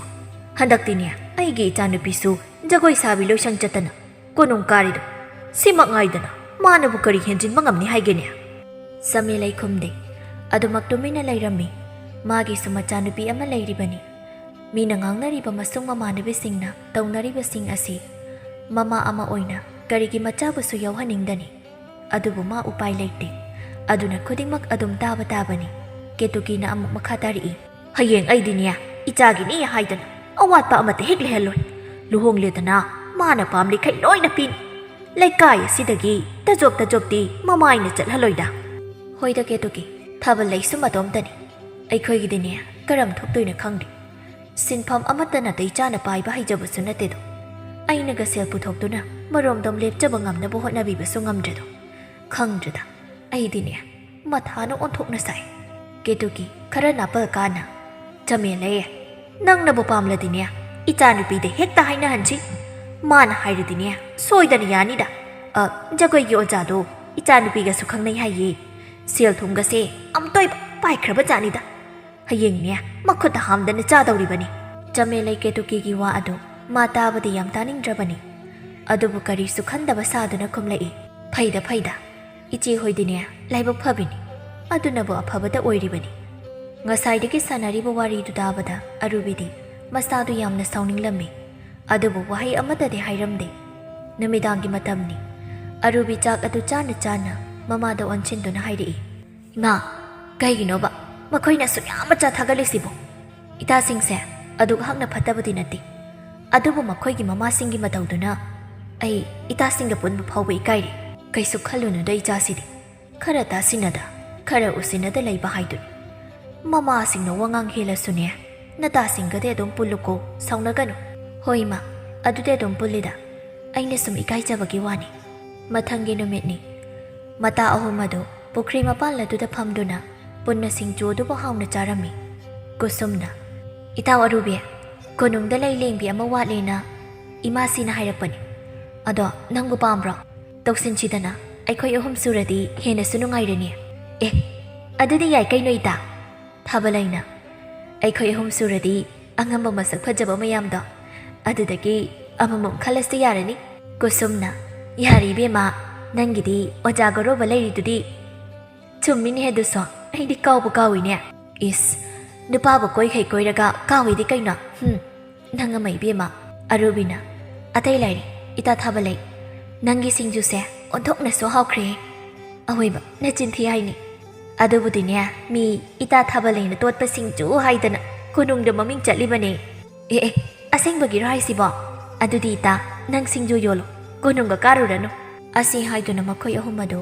ꯍꯟꯗꯛꯇꯤꯅꯦ ꯑꯩꯒꯤ ꯏꯆꯥꯅꯨꯄꯤꯁꯨ ꯖꯒꯣꯏ ꯁꯥꯕꯤ ꯂꯣꯏꯁꯪ ꯆꯠꯇꯅ ꯀꯣꯅꯨꯡ ꯀꯥꯔꯤꯗꯣ ꯁꯤꯃꯛ ꯉꯥꯏꯗꯅ ꯃꯥꯅꯕꯨ ꯀꯔꯤ ꯍꯦꯟꯖꯤꯟꯕ ꯉꯝꯅꯤ ꯍꯥꯏꯒꯦꯅꯦ?" ꯆꯃꯦꯂꯩ ꯈꯨꯝꯗꯦ꯫ ꯑꯗꯨꯃꯛ ꯇꯨꯃꯤꯟꯅ ꯂꯩꯔꯝꯃꯤ꯫ ꯃꯥꯒꯤꯁꯨ ꯃꯆꯥꯅꯨꯄꯤ ꯑꯃ ꯂꯩꯔꯤꯕꯅꯤ꯫ ꯃꯤꯅ ꯉꯥꯡꯅꯔꯤꯕ ꯃꯁꯨꯡ ꯃꯃꯥꯟꯅꯕꯤꯁꯤꯡꯅ ꯇꯧꯅꯔꯤꯕꯁꯤꯡ ꯑꯁꯤ ꯃꯃꯥ ꯑꯃ ꯑꯣꯏꯅ ꯀꯔꯤꯒꯤ ꯃꯆꯥꯕꯨꯁꯨ ꯌꯥꯎꯍꯟꯅꯤꯡꯗꯅꯤ? ꯑꯗꯨꯕꯨ ꯃꯥ ꯎꯄꯥꯏ ꯂꯩꯇꯦ꯫ ꯑꯗꯨꯅ ꯈꯨꯗꯤꯡꯃꯛ ꯑꯗꯨꯝ ꯇꯥꯕ ꯇꯥꯕꯅꯤ꯫ ꯀꯦꯇꯨꯀꯤꯅ ꯑꯃꯨꯛ ꯃꯈꯥ ꯇꯥꯔꯛꯏ꯫ "ꯍꯌꯦꯡ ꯑꯩꯗꯤꯅꯦ, ꯏꯆꯥꯒꯤꯅꯤ ꯍꯥꯏꯗꯅ ꯑꯋꯥꯠꯄ ꯑꯃꯠꯇ ꯍꯦꯛ ꯂꯩꯍꯜꯂꯣꯏ꯫ ꯂꯨꯍꯣꯡꯂꯦꯗꯅ ꯃꯥꯅ ꯄꯥꯝꯂꯤꯈꯩ ꯂꯣꯏꯅ ꯄꯤꯅꯤ꯫ ꯂꯩꯀꯥꯏ ꯑꯁꯤꯗꯒꯤ ꯇꯖꯣꯞ ꯇꯖꯣꯞꯇꯤ ꯃꯃꯥꯏꯅ ꯆꯠꯍꯜꯂꯣꯏꯗ꯫" "ꯍꯣꯏꯗ ꯀꯦꯇꯨꯀꯤ, ꯊꯥꯕꯜ ꯂꯩꯁꯨ ꯃꯇꯣꯝꯇꯅꯤ꯫ ꯑꯩꯈꯣꯏꯒꯤꯗꯤꯅꯦ ꯀꯔꯝ ꯊꯣꯛꯇꯣꯏꯅꯣ ꯈꯪꯗꯦ꯫ ꯁꯤꯟꯐꯝ ꯑꯃꯠꯇ ꯅꯥꯇꯩ ꯆꯥꯅ ꯄꯥꯏꯕ ꯍꯩꯖꯕꯁꯨ ꯅꯠꯇꯦꯗꯣ꯫ ꯑꯩꯅꯒ ꯁꯦꯜ ꯄꯨꯊꯣꯛꯇꯨꯅ ꯃꯔꯣꯝꯗꯣꯝ ꯂꯦꯞꯆꯕ ꯉꯝꯅꯕ ꯍꯣꯠꯅꯕꯤꯕꯁꯨ ꯉꯝꯗ꯭ꯔꯦꯗꯣ꯫ ꯈꯪꯗ꯭ꯔꯦꯗ, ꯑꯩꯗꯤꯅꯦ ꯃꯊꯥꯅ ꯑꯣꯟꯊꯣꯛꯅ ꯁꯥꯏ꯫" ꯀꯦꯇꯨꯀꯤ ꯈꯔ ꯅꯥꯄꯜ ꯀꯥꯅ, "ꯆꯃꯦꯂꯩ, ꯅꯪꯅꯕꯨ ꯄꯥꯝꯂꯗꯤꯅꯦ ꯏꯆꯥꯅꯨꯄꯤꯗ ꯍꯦꯛꯇ ꯍꯥꯏꯅꯍꯟꯁꯤ꯫ ꯃꯥꯅ ꯍꯥꯏꯔꯗꯤꯅꯦ ꯁꯣꯏꯗꯅ ꯌꯥꯅꯤꯗ꯫ ꯑ, ꯖꯒꯣꯏꯒꯤ ꯑꯣꯖꯥꯗꯣ ꯏꯆꯥꯅꯨꯄꯤꯒꯁꯨ ꯈꯪꯅꯩ ꯍꯥꯏꯌꯦ꯫ ꯁꯦꯜ ꯊꯨꯝꯒꯁꯦ ꯑꯝꯇꯣꯏꯕ ꯄꯥꯏꯈ꯭ꯔꯕ ꯖꯥꯠꯅꯤꯗ꯫ ꯍꯌꯦꯡꯅꯦ ꯃꯈꯨꯠꯇ ꯍꯥꯝꯗꯅ ꯆꯥꯗꯧꯔꯤꯕꯅꯤ꯫" ꯆꯃꯦꯂꯩ ꯀꯦꯇꯨꯀꯤꯒꯤ ꯋꯥ ꯑꯗꯨ ꯃꯥ ꯇꯥꯕꯗꯤ ꯌꯥꯝ ꯇꯥꯅꯤꯡꯗ꯭ꯔꯕꯅꯤ꯫ ꯑꯗꯨꯕꯨ ꯀꯔꯤꯁꯨ ꯈꯟꯗꯕ ꯁꯥꯗꯨꯅ ꯈꯨꯝꯂꯛꯏ꯫ "ꯐꯩꯗ ꯐꯩꯗ, ꯏꯆꯦ ꯍꯣꯏꯗꯤꯅꯦ ꯂꯥꯏꯕꯛ ꯐꯕꯤꯅꯤ꯫ ꯑꯗꯨꯅꯕꯨ ꯑꯐꯕꯇ ꯑꯣꯏꯔꯤꯕꯅꯤ꯫" ꯉꯁꯥꯏꯗꯒꯤ ꯁꯥꯟꯅꯔꯤꯕ ꯋꯥꯔꯤꯗꯨ ꯇꯥꯕꯗ ꯑꯔꯨꯕꯤꯗꯤ ꯃꯁꯥꯗꯨ ꯌꯥꯝꯅ ꯁꯥꯎꯅꯤꯡꯂꯝꯃꯤ꯫ ꯑꯗꯨꯕꯨ ꯋꯥꯍꯩ ꯑꯃꯠꯇꯗꯤ ꯍꯥꯏꯔꯝꯗꯦ꯫ ꯅꯨꯃꯤꯗꯥꯡꯒꯤ ꯃꯇꯝꯅꯤ꯫ ꯑꯔꯨꯕꯤ ꯆꯥꯛ ꯑꯗꯨ ꯆꯥꯅ ꯆꯥꯅ ꯃꯃꯥꯗ ꯑꯣꯟꯁꯤꯟꯗꯨꯅ ꯍꯥꯏꯔꯛꯏ꯫ "ꯏꯃꯥ, ꯀꯩꯒꯤꯅꯣꯕ ꯃꯈꯣꯏꯅ ꯑꯁꯨꯛ ꯌꯥꯝ ꯃꯆꯥ ꯊꯥꯒꯠꯂꯤꯁꯤꯕꯣ? ꯏꯇꯥꯁꯤꯡꯁꯦ ꯑꯗꯨꯛ ꯍꯛꯅ ꯐꯠꯇꯕꯗꯤ ꯅꯠꯇꯦ꯫ ꯑꯗꯨꯕꯨ ꯃꯈꯣꯏꯒꯤ ꯃꯃꯥꯁꯤꯡꯒꯤ ꯃꯇꯧꯗꯨꯅ ꯑꯩ ꯏꯇꯥꯁꯤꯡꯒ ꯄꯨꯟꯕ ꯐꯥꯎꯕ ꯏꯀꯥꯏꯔꯦ꯫ ꯀꯩꯁꯨ ꯈꯜꯂꯨꯅꯨꯗ ꯏꯆꯥꯁꯤꯗꯤ꯫ ꯈꯔ ꯇꯥꯁꯤꯟꯅꯗ, ꯈꯔ ꯎꯁꯤꯟꯅꯗ ꯂꯩꯕ ꯍꯥꯏꯗꯨꯅꯤ꯫ ꯃꯃꯥꯁꯤꯡꯅ ꯋꯥꯉꯥꯡ ꯍꯦꯜꯂꯁꯨꯅꯦ, ꯅꯇꯥꯁꯤꯡꯒꯗꯤ ꯑꯗꯨꯝ ꯄꯨꯜꯂꯨꯀꯣ, ꯁꯥꯎꯅꯒꯅꯨ꯫" "ꯍꯣꯏ ꯏꯃꯥ, ꯑꯗꯨꯗꯤ ꯑꯗꯨꯝ ꯄꯨꯜꯂꯤꯗ꯫ ꯑꯩꯅ ꯁꯨꯝ ꯏꯀꯥꯏꯖꯕꯒꯤ ꯋꯥꯅꯤ꯫" ꯃꯊꯪꯒꯤ ꯅꯨꯃꯤꯠꯅꯤ꯫ ꯃꯇꯥ ꯑꯍꯨꯝ ꯑꯗꯨ ꯄꯨꯈ꯭ꯔꯤ ꯃꯄꯥꯜ ꯑꯗꯨꯗ ꯐꯝꯗꯨꯅ ꯄꯨꯟꯅ ꯁꯤꯡꯖꯨ ꯑꯗꯨꯕꯨ ꯍꯥꯎꯅ ꯆꯥꯔꯝꯃꯤ꯫ ꯀꯨꯁꯨꯝꯅ, "ꯏꯇꯥꯎ ꯑꯔꯨꯕꯤ, ꯀꯣꯅꯨꯡꯗ ꯂꯩ ꯂꯦꯡꯕꯤ ꯑꯃ ꯋꯥꯠꯂꯦꯅ ꯏꯃꯥꯁꯤꯅ ꯍꯥꯏꯔꯛꯄꯅꯤ꯫ ꯑꯗꯣ ꯅꯪꯕꯨ ꯄꯥꯝꯕ꯭ꯔꯣ? ꯇꯧꯁꯤꯟꯁꯤꯗꯅ, ꯑꯩꯈꯣꯏ ꯑꯍꯨꯝ ꯁꯨꯔꯗꯤ ꯍꯦꯟꯅꯁꯨ ꯅꯨꯡꯉꯥꯏꯔꯅꯤ꯫" "ꯑꯦ, ꯑꯗꯨꯗꯤ ꯌꯥꯏ ꯀꯩꯅꯣ ꯏꯇꯥ꯫" ꯊꯥꯕꯂꯩꯅ, "ꯑꯩꯈꯣꯏ ꯑꯍꯨꯝ ꯁꯨꯔꯗꯤ ꯑꯉꯝꯕ ꯃꯁꯛ ꯐꯖꯕ ꯃꯌꯥꯝꯗꯣ ꯑꯗꯨꯗꯒꯤ ꯑꯃꯃꯝ ꯈꯜꯂꯁꯨ ꯌꯥꯔꯅꯤ꯫" ꯀꯨꯁꯨꯝꯅ, "ꯌꯥꯔꯦ ꯏꯕꯦꯝꯃ, ꯅꯪꯒꯤꯗꯤ ꯑꯣꯖꯥ ꯒꯧꯔꯕ ꯂꯩꯔꯤꯗꯨꯗꯤ꯫" "ꯆꯨꯝꯃꯤꯅꯦ ꯑꯗꯨꯁꯨ, ꯑꯩꯗꯤ ꯀꯥꯎꯕꯨ ꯀꯥꯎꯏꯅꯦ꯫" "ꯏꯁ, ꯅꯨꯄꯥꯕꯨ ꯀꯣꯏꯈꯩ ꯀꯣꯏꯔꯒ ꯀꯥꯎꯏꯗꯤ ꯀꯩꯅꯣ? ꯍꯨꯝ, ꯅꯪ ꯑꯃ ꯏꯕꯦꯝꯃ꯫" ꯑꯔꯨꯕꯤꯅ, "ꯑꯇꯩ ꯂꯥꯏꯔꯤ, "ꯏꯇꯥ ꯊꯥꯕꯂꯩ, ꯅꯪꯒꯤ ꯁꯤꯡꯖꯨꯁꯦ ꯑꯣꯟꯊꯣꯛꯅꯁꯨ ꯍꯥꯎꯈ꯭ꯔꯦ꯫ ꯑꯋꯣꯏꯕ ꯅꯆꯤꯟ ꯊꯤ ꯍꯥꯏꯅꯤ꯫ ꯑꯗꯨꯕꯨꯗꯤꯅꯦ, ꯃꯤ ꯏꯇꯥ ꯊꯥꯕꯂꯩꯅ ꯇꯣꯠꯄ ꯁꯤꯡꯖꯨ ꯍꯥꯏꯗꯅ ꯀꯣꯅꯨꯡꯗ ꯃꯃꯤꯡ ꯆꯠꯂꯤꯕꯅꯦ꯫" "ꯑꯦ ꯑꯦ, ꯑꯁꯦꯡꯕꯒꯤꯔꯣ ꯍꯥꯏꯁꯤꯕꯣ? ꯑꯗꯨꯗꯤ ꯏꯇꯥ, ꯅꯪ ꯁꯤꯡꯖꯨ ꯌꯣꯜꯂꯣ, ꯀꯣꯅꯨꯡꯒ ꯀꯥꯔꯨꯔꯅꯨ꯫" ꯑꯁꯤ ꯍꯥꯏꯗꯨꯅ ꯃꯈꯣꯏ ꯑꯍꯨꯝ ꯑꯗꯨ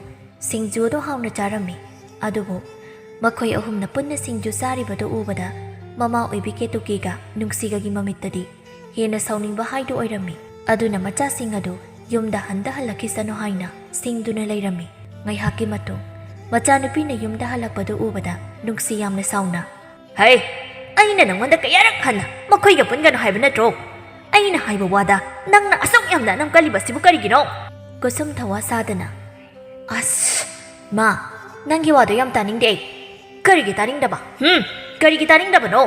ꯁꯤꯡꯖꯨ ꯑꯗꯨ ꯍꯥꯎꯅ ꯆꯥꯔꯝꯃꯤ꯫ ꯑꯗꯨꯕꯨ ꯃꯈꯣꯏ ꯑꯍꯨꯝꯅ ꯄꯨꯟꯅ ꯁꯤꯡꯖꯨ ꯆꯥꯔꯤꯕꯗꯨ ꯎꯕꯗ ꯃꯃꯥ ꯑꯣꯏꯕꯤ ꯀꯦꯇꯨꯀꯤꯒ ꯅꯨꯡꯁꯤꯒꯒꯤ ꯃꯃꯤꯠꯇꯗꯤ ꯍꯦꯟꯅ ꯁꯥꯎꯅꯤꯡꯕ ꯍꯥꯏꯗꯨ ꯑꯣꯏꯔꯝꯃꯤ꯫ ꯑꯗꯨꯅ ꯃꯆꯥꯁꯤꯡ ꯑꯗꯨ ꯌꯨꯝꯗ ꯍꯟꯗ ꯍꯜꯂꯛꯈꯤꯁꯅꯨ ꯍꯥꯏꯅ ꯁꯤꯡꯗꯨꯅ ꯂꯩꯔꯝꯃꯤ꯫ ꯉꯥꯏꯍꯥꯛꯀꯤ ꯃꯇꯨꯡ ꯃꯆꯥꯅꯨꯄꯤꯅ ꯌꯨꯝꯗ ꯍꯜꯂꯛꯄꯗꯨ ꯎꯕꯗ ꯅꯨꯡꯁꯤ ꯌꯥꯝꯅ ꯁꯥꯎꯅ, "ꯍꯩ, ꯑꯩꯅ ꯅꯪꯉꯣꯟꯗ ꯀꯌꯥꯔꯛ ꯍꯟꯅ ꯃꯈꯣꯏꯒ ꯄꯨꯟꯒꯅꯨ ꯍꯥꯏꯕ ꯅꯠꯇ꯭ꯔꯣ? ꯑꯩꯅ ꯍꯥꯏꯕ ꯋꯥꯗ ꯅꯪꯅ ꯑꯁꯨꯛ ꯌꯥꯝꯅ ꯑꯅꯝ ꯀꯜꯂꯤꯕꯁꯤꯕꯨ ꯀꯔꯤꯒꯤꯅꯣ?" ꯀꯨꯁꯨꯝ ꯊꯧꯋꯥ ꯁꯥꯗꯅ, "ꯑꯁ, ꯃꯥ, ꯅꯪꯒꯤ ꯋꯥꯗꯣ ꯌꯥꯝ ꯇꯥꯅꯤꯡꯗꯦ ꯑꯩ꯫" "ꯀꯔꯤꯒꯤ ꯇꯥꯅꯤꯡꯗꯕ? ꯍꯨꯝ? ꯀꯔꯤꯒꯤ ꯇꯥꯅꯤꯡꯗꯕꯅꯣ?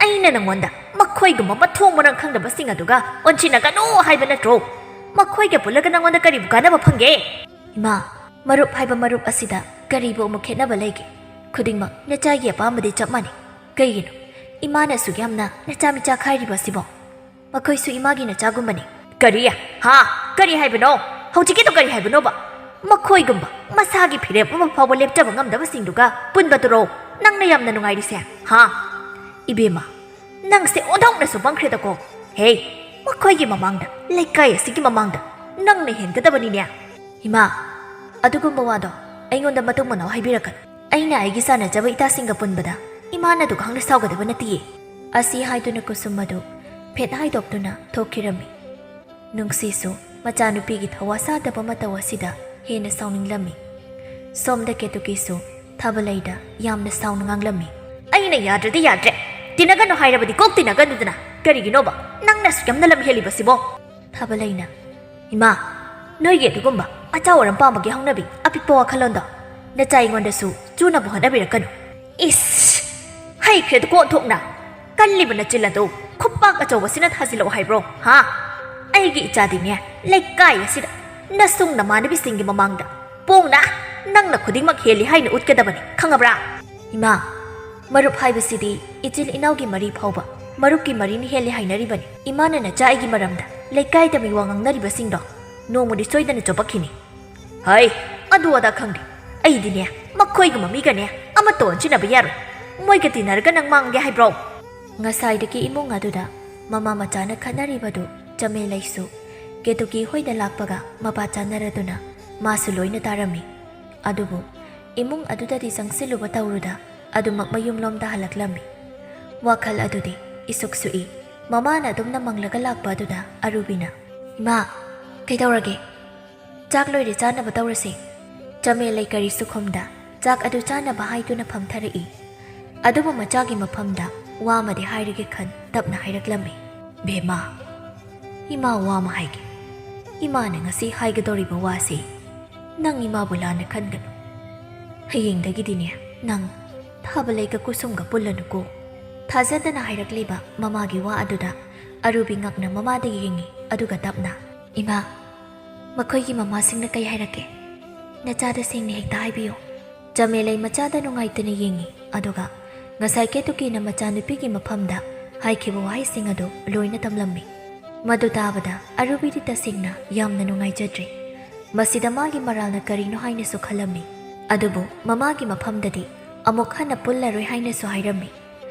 ꯑꯩꯅ ꯅꯪꯉꯣꯟꯗ ꯃꯈꯣꯏꯒꯨꯝꯕ ꯃꯊꯣꯡ ꯃꯔꯝ ꯈꯪꯗꯕꯁꯤꯡ ꯑꯗꯨꯒ ꯑꯣꯟꯁꯤꯟꯅꯒꯅꯨ ꯍꯥꯏꯕ ꯅꯠꯇ꯭ꯔꯣ? ꯃꯈꯣꯏꯒ ꯄꯨꯜꯂꯒ ꯅꯪꯉꯣꯟꯗ ꯀꯔꯤꯕꯨ ꯀꯥꯟꯅꯕ ꯐꯪꯒꯦ?" "ꯏꯃꯥ, ꯃꯔꯨꯞ ꯍꯥꯏꯕ ꯃꯔꯨꯞ ꯑꯁꯤꯗ ꯀꯔꯤꯕꯨ ꯑꯃꯨꯛ ꯈꯦꯠꯅꯕ ꯂꯩꯒꯦ? ꯈꯨꯗꯤꯡꯃꯛ ꯅꯆꯥꯒꯤ ꯑꯄꯥꯝꯕꯗꯤ ꯆꯞ ꯃꯥꯟꯅꯩ꯫ ꯀꯩꯒꯤꯅꯣ? ꯏꯃꯥꯅ ꯑꯁꯨꯛ ꯌꯥꯝꯅ ꯅꯆꯥ ꯃꯤꯆꯥ ꯈꯥꯏꯔꯤꯕ ꯑꯁꯤꯕꯣ? ꯃꯈꯣꯏꯁꯨ ꯏꯃꯥꯒꯤ ꯅꯆꯥꯒꯨꯝꯕꯅꯤ꯫" "ꯀꯔꯤ? ꯍꯥ? ꯀꯔꯤ ꯍꯥꯏꯕꯅꯣ? ꯍꯧꯖꯤꯛꯀꯤꯗꯣ ꯀꯔꯤ ꯍꯥꯏꯕꯅꯣꯕ? ꯃꯈꯣꯏꯒꯨꯝꯕ ꯃꯁꯥꯒꯤ ꯐꯤꯔꯦꯞ ꯑꯃ ꯐꯥꯎꯕ ꯂꯦꯞꯆꯕ ꯉꯝꯗꯕꯁꯤꯡꯗꯨꯒ ꯄꯨꯟꯕꯗꯨꯔꯣ ꯅꯪꯅ ꯌꯥꯝꯅ ꯅꯨꯡꯉꯥꯏꯔꯤꯁꯦ? ꯍꯥ? ꯏꯕꯦꯝꯃ, ꯅꯪꯁꯦ ꯑꯣꯟꯊꯣꯛꯅꯁꯨ ꯄꯪꯈ꯭ꯔꯦꯗꯀꯣ꯫ ꯍꯦ, ꯃꯈꯣꯏꯒꯤ ꯃꯃꯥꯡꯗ, ꯂꯩꯀꯥꯏ ꯑꯁꯤꯒꯤ ꯃꯃꯥꯡꯗ ꯅꯪꯅ ꯍꯦꯟꯒꯗꯕꯅꯤꯅꯦ꯫" "ꯏꯃꯥ, ꯑꯗꯨꯒꯨꯝꯕ ꯋꯥꯗꯣ ꯑꯩꯉꯣꯟꯗ ꯃꯇꯨꯡ ꯃꯅꯥꯎ ꯍꯥꯏꯕꯤꯔꯛꯀꯅꯨ꯫ ꯑꯩꯅ ꯑꯩꯒꯤ ꯆꯥꯟꯅꯖꯕ ꯏꯇꯥꯁꯤꯡꯒ ꯄꯨꯟꯕꯗ ꯏꯃꯥꯅ ꯑꯗꯨꯛ ꯈꯪꯅ ꯁꯥꯎꯒꯗꯕ ꯅꯠꯇꯤꯌꯦ꯫" ꯑꯁꯤ ꯍꯥꯏꯗꯨꯅ ꯀꯨꯁꯨꯝ ꯑꯗꯨ ꯐꯦꯠ ꯍꯥꯏꯗꯣꯛꯇꯨꯅ ꯊꯣꯛꯈꯤꯔꯝꯃꯤ꯫ ꯅꯨꯡꯁꯤꯁꯨ ꯃꯆꯥꯅꯨꯄꯤꯒꯤ ꯊꯧꯋꯥ ꯁꯥꯗꯕ ꯃꯇꯧ ꯑꯁꯤꯗ ꯍꯦꯟꯅ ꯁꯥꯎꯅꯤꯡꯂꯝꯃꯤ꯫ ꯁꯣꯝꯗ ꯀꯦꯇꯨꯀꯤꯁꯨ ꯊꯥꯕꯂꯩꯗ ꯌꯥꯝꯅ ꯁꯥꯎꯅ ꯉꯥꯡꯂꯝꯃꯤ꯫ "ꯑꯩꯅ ꯌꯥꯗ꯭ꯔꯗꯤ ꯌꯥꯗ꯭ꯔꯦ꯫ ꯇꯤꯟꯅꯒꯅꯨ ꯍꯥꯏꯔꯕꯗꯤ ꯀꯣꯛ ꯇꯤꯟꯅꯒꯅꯨꯗꯅ꯫ ꯀꯔꯤꯒꯤꯅꯣꯕ ꯅꯪꯅ ꯑꯁꯨꯛ ꯌꯥꯝꯅ ꯂꯝ ꯍꯦꯜꯂꯤꯕꯁꯤꯕꯣ?" ꯊꯥꯕꯂꯩꯅ, "ꯏꯃꯥ, ꯅꯣꯏꯒꯤ ꯑꯗꯨꯒꯨꯝꯕ ꯑꯆꯥꯎ ꯑꯔꯝ ꯄꯥꯝꯕꯒꯤ ꯍꯧꯅꯕꯤ ꯑꯄꯤꯛꯄ ꯋꯥꯈꯜꯂꯣꯟꯗꯣ ꯅꯆꯥ ꯑꯩꯉꯣꯟꯗꯁꯨ ꯆꯨꯅꯕ ꯍꯣꯠꯅꯕꯤꯔꯛꯀꯅꯨ꯫" "ꯏꯁ! ꯍꯩꯈ꯭ꯔꯦꯗꯀꯣ ꯑꯣꯟꯊꯣꯛꯅ! ꯀꯜꯂꯤꯕ ꯅꯆꯤꯜ ꯑꯗꯨ ꯈꯨꯄꯥꯛ ꯑꯆꯧꯕꯁꯤꯅ ꯊꯥꯖꯤꯜꯂꯛꯑꯣ ꯍꯥꯏꯕ꯭ꯔꯣ? ꯍꯥ? ꯑꯩꯒꯤ ꯏꯆꯥꯗꯤꯅꯦ, ꯂꯩꯀꯥꯏ ꯑꯁꯤꯗ ꯅꯁꯨꯡ ꯅꯃꯥꯟꯅꯕꯤꯁꯤꯡꯒꯤ ꯃꯃꯥꯡꯗ ꯄꯣꯡꯅ ꯅꯪꯅ ꯈꯨꯗꯤꯡꯃꯛ ꯍꯦꯜꯂꯤ ꯍꯥꯏꯅ ꯎꯠꯀꯗꯕꯅꯤ, ꯈꯪꯉꯕ꯭ꯔꯥ?" "ꯏꯃꯥ, ꯃꯔꯨꯞ ꯍꯥꯏꯕꯁꯤꯗꯤ ꯏꯆꯤꯜ ꯏꯅꯥꯎꯒꯤ ꯃꯔꯤ ꯐꯥꯎꯕ ꯃꯔꯨꯞꯀꯤ ꯃꯔꯤꯅ ꯍꯦꯜꯂꯤ ꯍꯥꯏꯅꯔꯤꯕꯅꯤ꯫ ꯏꯃꯥꯅ ꯅꯆꯥ ꯑꯩꯒꯤ ꯃꯔꯝꯗ ꯂꯩꯀꯥꯏꯗ ꯃꯤ ꯋꯥ ꯉꯥꯡꯅꯔꯤꯕꯁꯤꯡꯗꯣ ꯅꯣꯡꯃꯗꯤ ꯁꯣꯏꯗꯅ ꯆꯣꯄꯛꯈꯤꯅꯤ꯫ ꯍꯩ, ꯑꯗꯨ ꯑꯗꯥ ꯈꯪꯗꯦ꯫ ꯑꯩꯗꯤꯅꯦ, ꯃꯈꯣꯏꯒꯨꯝꯕ ꯃꯤꯒꯅꯦ ꯑꯃꯠꯇ ꯑꯣꯟꯁꯤꯟꯅꯕ ꯌꯥꯔꯣꯏ꯫ ꯃꯣꯏꯒ ꯇꯤꯟꯅꯔꯒ ꯅꯪ ꯃꯥꯡꯒꯦ ꯍꯥꯏꯕ꯭ꯔꯣ? ꯉꯁꯥꯏꯗꯒꯤ ꯏꯃꯨꯡ ꯑꯗꯨꯗ ꯃꯃꯥ ꯃꯆꯥꯅ ꯈꯠꯅꯔꯤꯕꯗꯨ ꯆꯃꯦꯂꯩꯁꯨ ꯀꯦꯇꯨꯀꯤ ꯍꯣꯏꯗ ꯂꯥꯛꯄꯒ ꯃꯄꯥ ꯆꯥꯅꯔꯗꯨꯅ ꯃꯥꯁꯨ ꯂꯣꯏꯅ ꯇꯥꯔꯝꯃꯤ꯫ ꯑꯗꯨꯕꯨ ꯏꯃꯨꯡ ꯑꯗꯨꯗꯗꯤ ꯆꯪꯁꯤꯜꯂꯨꯕ ꯇꯧꯔꯨꯗ ꯑꯗꯨꯃꯛ ꯃꯌꯨꯝꯂꯣꯝꯗ ꯍꯜꯂꯛꯂꯝꯃꯤ꯫ ꯋꯥꯈꯜ ꯑꯗꯨꯗꯤ ꯏꯁꯨꯛ ꯁꯨꯛꯏ꯫ ꯃꯃꯥꯅ ꯑꯗꯨꯝꯅ ꯃꯪꯂꯒ ꯂꯥꯛꯄ ꯑꯗꯨꯗ ꯑꯔꯨꯕꯤꯅ, "ꯏꯃꯥ, ꯀꯩꯗꯧꯔꯒꯦ? ꯆꯥꯛ ꯂꯣꯏꯔꯦ, ꯆꯥꯅꯕ ꯇꯧꯔꯁꯦ꯫" ꯆꯃꯦꯂꯩ ꯀꯔꯤꯁꯨ ꯈꯨꯝꯗ ꯆꯥꯛ ꯑꯗꯨ ꯆꯥꯅꯕ ꯍꯥꯏꯗꯨꯅ ꯐꯝꯊꯔꯛꯏ꯫ ꯑꯗꯨꯕꯨ ꯃꯆꯥꯒꯤ ꯃꯐꯝꯗ ꯋꯥ ꯑꯃꯗꯤ ꯍꯥꯏꯔꯒꯦ ꯈꯟ ꯇꯞꯅ ꯍꯥꯏꯔꯛꯂꯝꯃꯤ꯫ "ꯕꯦꯝꯃ, ꯏꯃꯥ ꯋꯥ ꯑꯃ ꯍꯥꯏꯒꯦ꯫ ꯏꯃꯥꯅ ꯉꯁꯤ ꯍꯥꯏꯒꯗꯧꯔꯤꯕ ꯋꯥꯁꯤ ꯅꯪ ꯏꯃꯥꯕꯨ ꯂꯥꯟꯅ ꯈꯟꯒꯅꯨ꯫ ꯍꯌꯦꯡꯗꯒꯤꯗꯤꯅꯦ, ꯅꯪ ꯊꯥꯕꯂꯩꯒ ꯀꯨꯁꯨꯝꯒ ꯄꯨꯜꯂꯅꯨꯀꯣ꯫" ꯊꯥꯖꯗꯅ ꯍꯥꯏꯔꯛꯂꯤꯕ ꯃꯃꯥꯒꯤ ꯋꯥ ꯑꯗꯨꯗ ꯑꯔꯨꯕꯤ ꯉꯛꯅ ꯃꯃꯥꯗ ꯌꯦꯡꯉꯤ, ꯑꯗꯨꯒ ꯇꯞꯅ, "ꯏꯃꯥ, ꯃꯈꯣꯏꯒꯤ ꯃꯃꯥꯁꯤꯡꯅ ꯀꯩ ꯍꯥꯏꯔꯛꯀꯦ? ꯅꯆꯥꯗ ꯁꯦꯡꯅ ꯍꯦꯛꯇ ꯍꯥꯏꯕꯤꯌꯨ꯫" ꯆꯃꯦꯂꯩ ꯃꯆꯥꯗ ꯅꯨꯡꯉꯥꯏꯇꯅ ꯌꯦꯡꯉꯤ, ꯑꯗꯨꯒ ꯉꯁꯥꯏ ꯀꯦꯇꯨꯀꯤꯅ ꯃꯆꯥꯅꯨꯄꯤꯒꯤ ꯃꯐꯝꯗ ꯍꯥꯏꯈꯤꯕ ꯋꯥꯍꯩꯁꯤꯡ ꯑꯗꯨ ꯂꯣꯏꯅ ꯇꯝꯂꯝꯃꯤ꯫ ꯃꯗꯨ ꯇꯥꯕꯗ ꯑꯔꯨꯕꯤꯗꯤ ꯇꯁꯦꯡꯅ ꯌꯥꯝꯅ ꯅꯨꯡꯉꯥꯏꯖꯗ꯭ꯔꯦ꯫ ꯃꯁꯤꯗ ꯃꯥꯒꯤ ꯃꯔꯥꯜꯅ ꯀꯔꯤꯅꯣ ꯍꯥꯏꯅꯁꯨ ꯈꯜꯂꯝꯃꯤ꯫ ꯑꯗꯨꯕꯨ ꯃꯃꯥꯒꯤ ꯃꯐꯝꯗꯗꯤ ꯑꯃꯨꯛ ꯍꯟꯅ ꯄꯨꯜꯂꯔꯣꯏ ꯍꯥꯏꯅꯁꯨ ꯍꯥꯏꯔꯝꯃꯤ꯫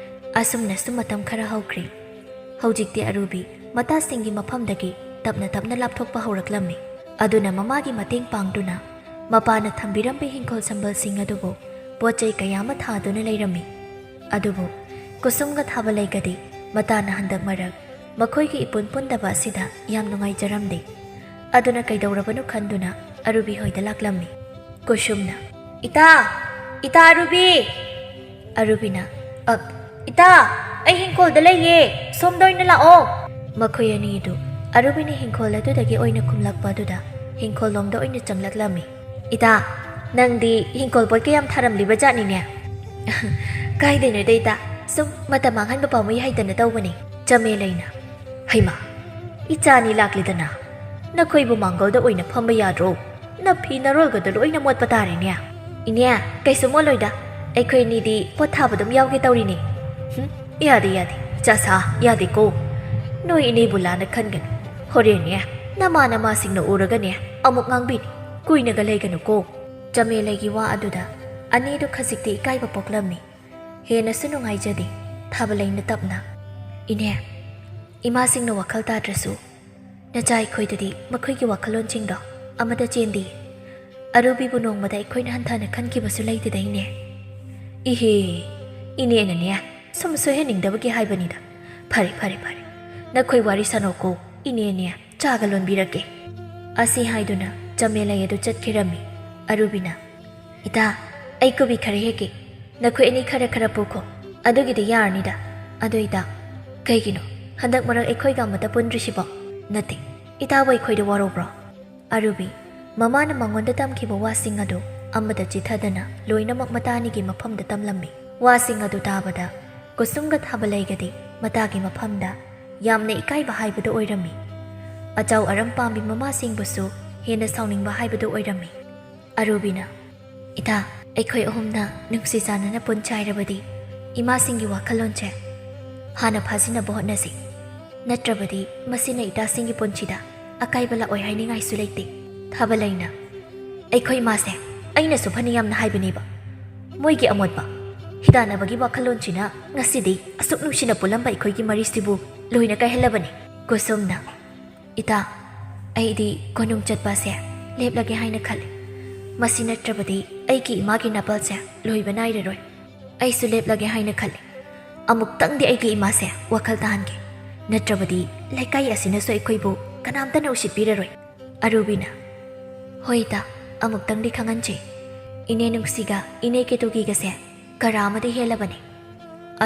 ꯑꯁꯨꯝꯅꯁꯨ ꯃꯇꯝ ꯈꯔ ꯍꯧꯈ꯭ꯔꯦ꯫ ꯍꯧꯖꯤꯛꯇꯤ ꯑꯔꯨꯕꯤ ꯃꯇꯥꯁꯤꯡꯒꯤ ꯃꯐꯝꯗꯒꯤ ꯇꯞꯅ ꯇꯞꯅ ꯂꯥꯞꯊꯣꯛꯄ ꯍꯧꯔꯛꯂꯝꯃꯤ꯫ ꯑꯗꯨꯅ ꯃꯃꯥꯒꯤ ꯃꯇꯦꯡ ꯄꯥꯡꯗꯨꯅ ꯃꯄꯥꯅ ꯊꯝꯕꯤꯔꯝꯕ ꯍꯤꯡꯈꯣꯜ ꯁꯝꯕꯜꯁꯤꯡ ꯑꯗꯨꯕꯨ ꯄꯣꯠ ꯆꯩ ꯀꯌꯥ ꯑꯃ ꯊꯥꯗꯨꯅ ꯂꯩꯔꯝꯃꯤ꯫ ꯑꯗꯨꯕꯨ ꯀꯨꯁꯨꯝꯒ ꯊꯥꯕꯂꯩꯒꯗꯤ ꯃꯇꯥꯅ ꯍꯟꯗꯛ ꯃꯔꯛ ꯃꯈꯣꯏꯒꯤ ꯏꯄꯨꯟ ꯄꯨꯟꯗꯕ ꯑꯁꯤꯗ ꯌꯥꯝ ꯅꯨꯡꯉꯥꯏꯖꯔꯝꯗꯦ꯫ ꯑꯗꯨꯅ ꯀꯩꯗꯧꯔꯕꯅꯣ ꯈꯟꯗꯨꯅ ꯑꯔꯨꯕꯤ ꯍꯣꯏꯗ ꯂꯥꯛꯂꯝꯃꯤ꯫ ꯀꯨꯁꯨꯝꯅ, "ꯏꯇꯥ! ꯏꯇꯥ ꯑꯔꯨꯕꯤ!" ꯑꯔꯨꯕꯤꯅ, "ꯑ, ꯏꯇꯥ, ꯑꯩ ꯍꯤꯡꯈꯣꯜꯗ ꯂꯩꯌꯦ, ꯁꯣꯝꯗ ꯑꯣꯏꯅ ꯂꯥꯛꯑꯣ꯫" ꯃꯈꯣꯏ ꯑꯅꯤꯗꯨ ꯑꯔꯨꯕꯤꯅ ꯍꯤꯡꯈꯣꯜ ꯑꯗꯨꯗꯒꯤ ꯑꯣꯏꯅ ꯈꯨꯝꯂꯛꯄ ꯑꯗꯨꯗ ꯍꯤꯡꯈꯣꯜ ꯂꯣꯝꯗ ꯑꯣꯏꯅ ꯆꯪꯂꯛꯂꯝꯃꯤ꯫ "ꯏꯇꯥ, ꯅꯪꯗꯤ ꯍꯤꯡꯈꯣꯜ ꯄꯣꯠ ꯀꯌꯥꯝ ꯊꯥꯔꯝꯂꯤꯕ ꯖꯥꯠꯅꯤꯅꯦ?" "ꯀꯥꯏꯗꯩꯅꯣꯗ ꯏꯇꯥ, ꯁꯨꯝ ꯃꯇꯝ ꯃꯥꯡꯍꯟꯕ ꯄꯥꯝꯃꯨꯏ ꯍꯥꯏꯗꯅ ꯇꯧꯕꯅꯤ꯫" ꯆꯃꯦꯂꯩꯅ, "ꯍꯩꯃꯥ, ꯏꯆꯥꯅꯤ ꯂꯥꯛꯂꯤꯗꯅ, ꯅꯈꯣꯏꯕꯨ ꯃꯥꯡꯒꯣꯜꯗ ꯑꯣꯏꯅ ꯐꯝꯕ ꯌꯥꯗ꯭ꯔꯣ? ꯅꯐꯤ ꯅꯔꯣꯜꯒꯗꯣ ꯂꯣꯏꯅ ꯃꯣꯠꯄ ꯇꯥꯔꯦꯅꯦ꯫" "ꯏꯅꯦ, ꯀꯩꯁꯨ ꯃꯣꯠꯂꯣꯏꯗ, ꯑꯩꯈꯣꯏ ꯑꯅꯤꯗꯤ ꯄꯣꯠ ꯊꯥꯕ ꯑꯗꯨꯝ ꯌꯥꯎꯒꯦ ꯇꯧꯔꯤꯅꯦ꯫" "ꯍꯨꯝ, ꯌꯥꯗꯦ, ꯌꯥꯗꯦ, ꯏꯆꯥ ꯁꯥ, ꯌꯥꯗꯦꯀꯣ꯫ ꯅꯣꯏ ꯏꯅꯦꯕꯨ ꯂꯥꯟꯅ ꯈꯟꯒꯅꯨ꯫ ꯍꯣꯔꯦꯟꯅꯦ, ꯅꯃꯥ ꯅꯃꯥꯁꯤꯡꯅ ꯎꯔꯒꯅꯦ, ꯑꯃꯨꯛ ꯉꯥꯡꯕꯤꯅꯤ꯫ ꯀꯨꯏꯅꯒ ꯂꯩꯒꯅꯨꯀꯣ꯫ ꯆꯃꯦꯂꯩꯒꯤ ꯋꯥ ꯑꯗꯨꯗ ꯑꯅꯤꯗꯨ ꯈꯖꯤꯛꯇꯤ ꯏꯀꯥꯏꯕ ꯄꯣꯛꯂꯝꯃꯤ꯫ ꯍꯦꯟꯅꯁꯨ ꯅꯨꯡꯉꯥꯏꯖꯗꯦ꯫ ꯊꯥꯕꯂꯩꯅ ꯇꯞꯅ, "ꯏꯅꯦ, ꯏꯃꯥꯁꯤꯡꯅ ꯋꯥꯈꯜ ꯇꯥꯗ꯭ꯔꯁꯨ, ꯅꯆꯥ ꯑꯩꯈꯣꯏꯗꯗꯤ ꯃꯈꯣꯏꯒꯤ ꯋꯥꯈꯜꯂꯣꯟꯁꯤꯡꯗꯣ ꯑꯃꯠꯇ ꯆꯦꯟꯗꯦ꯫ ꯑꯔꯨꯕꯤꯕꯨ ꯅꯣꯡꯃꯗ ꯑꯩꯈꯣꯏꯅ ꯍꯟꯊꯅ ꯈꯟꯈꯤꯕꯁꯨ ꯂꯩꯇꯦꯗ, ꯏꯅꯦ꯫" "ꯏꯍꯦ, ꯏꯅꯦꯅꯅꯦ ꯁꯨꯝ ꯁꯣꯏꯍꯟꯅꯤꯡꯗꯕꯒꯤ ꯍꯥꯏꯕꯅꯤꯗ꯫ ꯐꯔꯦ, ꯐꯔꯦ, ꯐꯔꯦ꯫ ꯅꯈꯣꯏ ꯋꯥꯔꯤ ꯁꯥꯅꯧꯀꯣ, ꯏꯅꯦꯅꯦ ꯆꯥꯒ ꯂꯣꯟꯕꯤꯔꯛꯀꯦ꯫" ꯑꯁꯤ ꯍꯥꯏꯗꯨꯅ ꯆꯃꯦꯂꯩ ꯑꯗꯨ ꯆꯠꯈꯤꯔꯝꯃꯤ꯫ ꯑꯔꯨꯕꯤꯅ, "ꯏꯇꯥ, ꯑꯩ ꯀꯣꯕꯤ ꯈꯔ ꯍꯦꯛꯀꯦ꯫ ꯅꯈꯣꯏ ꯑꯅꯤ ꯈꯔ ꯈꯔ ꯄꯨꯈꯣ꯫ ꯑꯗꯨꯒꯤꯗꯤ ꯌꯥꯔꯅꯤꯗ꯫ ꯑꯗꯣ ꯏꯇꯥ, ꯀꯩꯒꯤꯅꯣ ꯍꯟꯗꯛ ꯃꯔꯛ ꯑꯩꯈꯣꯏꯒ ꯑꯃꯠꯇ ꯄꯨꯟꯗ꯭ꯔꯤꯁꯤꯕꯣ? ꯅꯠꯇꯦ, ꯏꯇꯥꯕꯨ ꯑꯩꯈꯣꯏꯗ ꯋꯥꯔꯧꯕ꯭ꯔꯣ?" ꯑꯔꯨꯕꯤ, ꯃꯃꯥꯅ ꯃꯉꯣꯟꯗ ꯇꯝꯈꯤꯕ ꯋꯥꯁꯤꯡ ꯑꯗꯨ ꯑꯃꯠꯇ ꯆꯤꯊꯗꯅ ꯂꯣꯏꯅꯃꯛ ꯃꯇꯥ ꯑꯅꯤꯒꯤ ꯃꯐꯝꯗ ꯇꯝꯂꯝꯃꯤ꯫ ꯋꯥꯁꯤꯡ ꯑꯗꯨ ꯇꯥꯕꯗ ꯀꯨꯁꯨꯝꯒ ꯊꯥꯕꯂꯩꯒꯗꯤ ꯃꯇꯥꯒꯤ ꯃꯐꯝꯗ ꯌꯥꯝꯅ ꯏꯀꯥꯏꯕ ꯍꯥꯏꯕꯗꯨ ꯑꯣꯏꯔꯝꯃꯤ꯫ ꯑꯆꯧ ꯑꯔꯝ ꯄꯥꯝꯕꯤ ꯃꯃꯥꯁꯤꯡꯕꯨꯁꯨ ꯍꯦꯟꯅ ꯁꯥꯎꯅꯤꯡꯕ ꯍꯥꯏꯕꯗꯨ ꯑꯣꯏꯔꯝꯃꯤ꯫ ꯑꯔꯨꯕꯤꯅ, "ꯏꯇꯥ, ꯑꯩꯈꯣꯏ ꯑꯍꯨꯝꯅ ꯅꯨꯡꯁꯤ ꯆꯥꯟꯅꯅ ꯄꯨꯟ ꯆꯥꯏꯔꯕꯗꯤ ꯏꯃꯥꯁꯤꯡꯒꯤ ꯋꯥꯈꯜꯂꯣꯟꯁꯦ ꯍꯥꯟꯅ ꯐꯥꯖꯤꯟꯅꯕ ꯍꯣꯠꯅꯁꯤ꯫ ꯅꯠꯇ꯭ꯔꯕꯗꯤ ꯃꯁꯤꯅ ꯏꯇꯥꯁꯤꯡꯒꯤ ꯄꯨꯟꯁꯤꯗ ꯑꯀꯥꯏꯕ ꯂꯥꯛꯑꯣꯏ ꯍꯥꯏꯅꯤꯡꯉꯥꯏꯁꯨ ꯂꯩꯇꯦ꯫" ꯊꯥꯕꯂꯩꯅ, "ꯑꯩꯈꯣꯏ ꯏꯃꯥꯁꯦ ꯑꯩꯅꯁꯨ ꯐꯅ ꯌꯥꯝꯅ ꯍꯥꯏꯕꯅꯦꯕ꯫ ꯃꯣꯏꯒꯤ ꯑꯃꯣꯠꯄ ꯍꯤꯗꯥꯟꯅꯕꯒꯤ ꯋꯥꯈꯜꯂꯣꯟꯁꯤꯅ ꯉꯁꯤꯗꯤ ꯑꯁꯨꯛ ꯅꯨꯡꯁꯤꯅ ꯄꯨꯜꯂꯝꯕ ꯑꯩꯈꯣꯏꯒꯤ ꯃꯔꯤꯁꯤꯕꯨ ꯂꯣꯏꯅ ꯀꯥꯏꯍꯜꯂꯕꯅꯤ꯫" ꯀꯨꯁꯨꯝꯅ, "ꯏꯇꯥ, ꯑꯩꯗꯤ ꯀꯣꯅꯨꯡ ꯆꯠꯄ ꯑꯁꯦ ꯂꯦꯞꯂꯒꯦ ꯍꯥꯏꯅ ꯈꯜꯂꯤ꯫ ꯃꯁꯤ ꯅꯠꯇ꯭ꯔꯕꯗꯤ ꯑꯩꯒꯤ ꯏꯃꯥꯒꯤ ꯅꯥꯄꯜꯁꯦ ꯂꯣꯏꯕ ꯅꯥꯏꯔꯔꯣꯏ꯫ ꯑꯩꯁꯨ ꯂꯦꯞꯂꯒꯦ ꯍꯥꯏꯅ ꯈꯜꯂꯤ꯫ ꯑꯃꯨꯛꯇꯪꯗꯤ ꯑꯩꯒꯤ ꯏꯃꯥꯁꯦ ꯋꯥꯈꯜ ꯇꯥꯍꯟꯒꯦ꯫ ꯅꯠꯇ꯭ꯔꯕꯗꯤ ꯂꯩꯀꯥꯏ ꯑꯁꯤꯅꯁꯨ ꯑꯩꯈꯣꯏꯕꯨ ꯀꯅꯥꯝꯇꯅ ꯎꯁꯤꯠꯄꯤꯔꯔꯣꯏ꯫" ꯑꯔꯨꯕꯤꯅ, "ꯍꯣꯏ ꯏꯇꯥ, ꯑꯃꯨꯛꯇꯪꯗꯤ ꯈꯪꯍꯟꯁꯤ꯫ ꯏꯅꯦ ꯅꯨꯡꯁꯤꯒ ꯏꯅꯦ ꯀꯦꯇꯨꯀꯤꯒꯁꯦ ꯀꯔꯥ ꯑꯃꯗꯤ ꯍꯦꯜꯂꯕꯅꯤ꯫"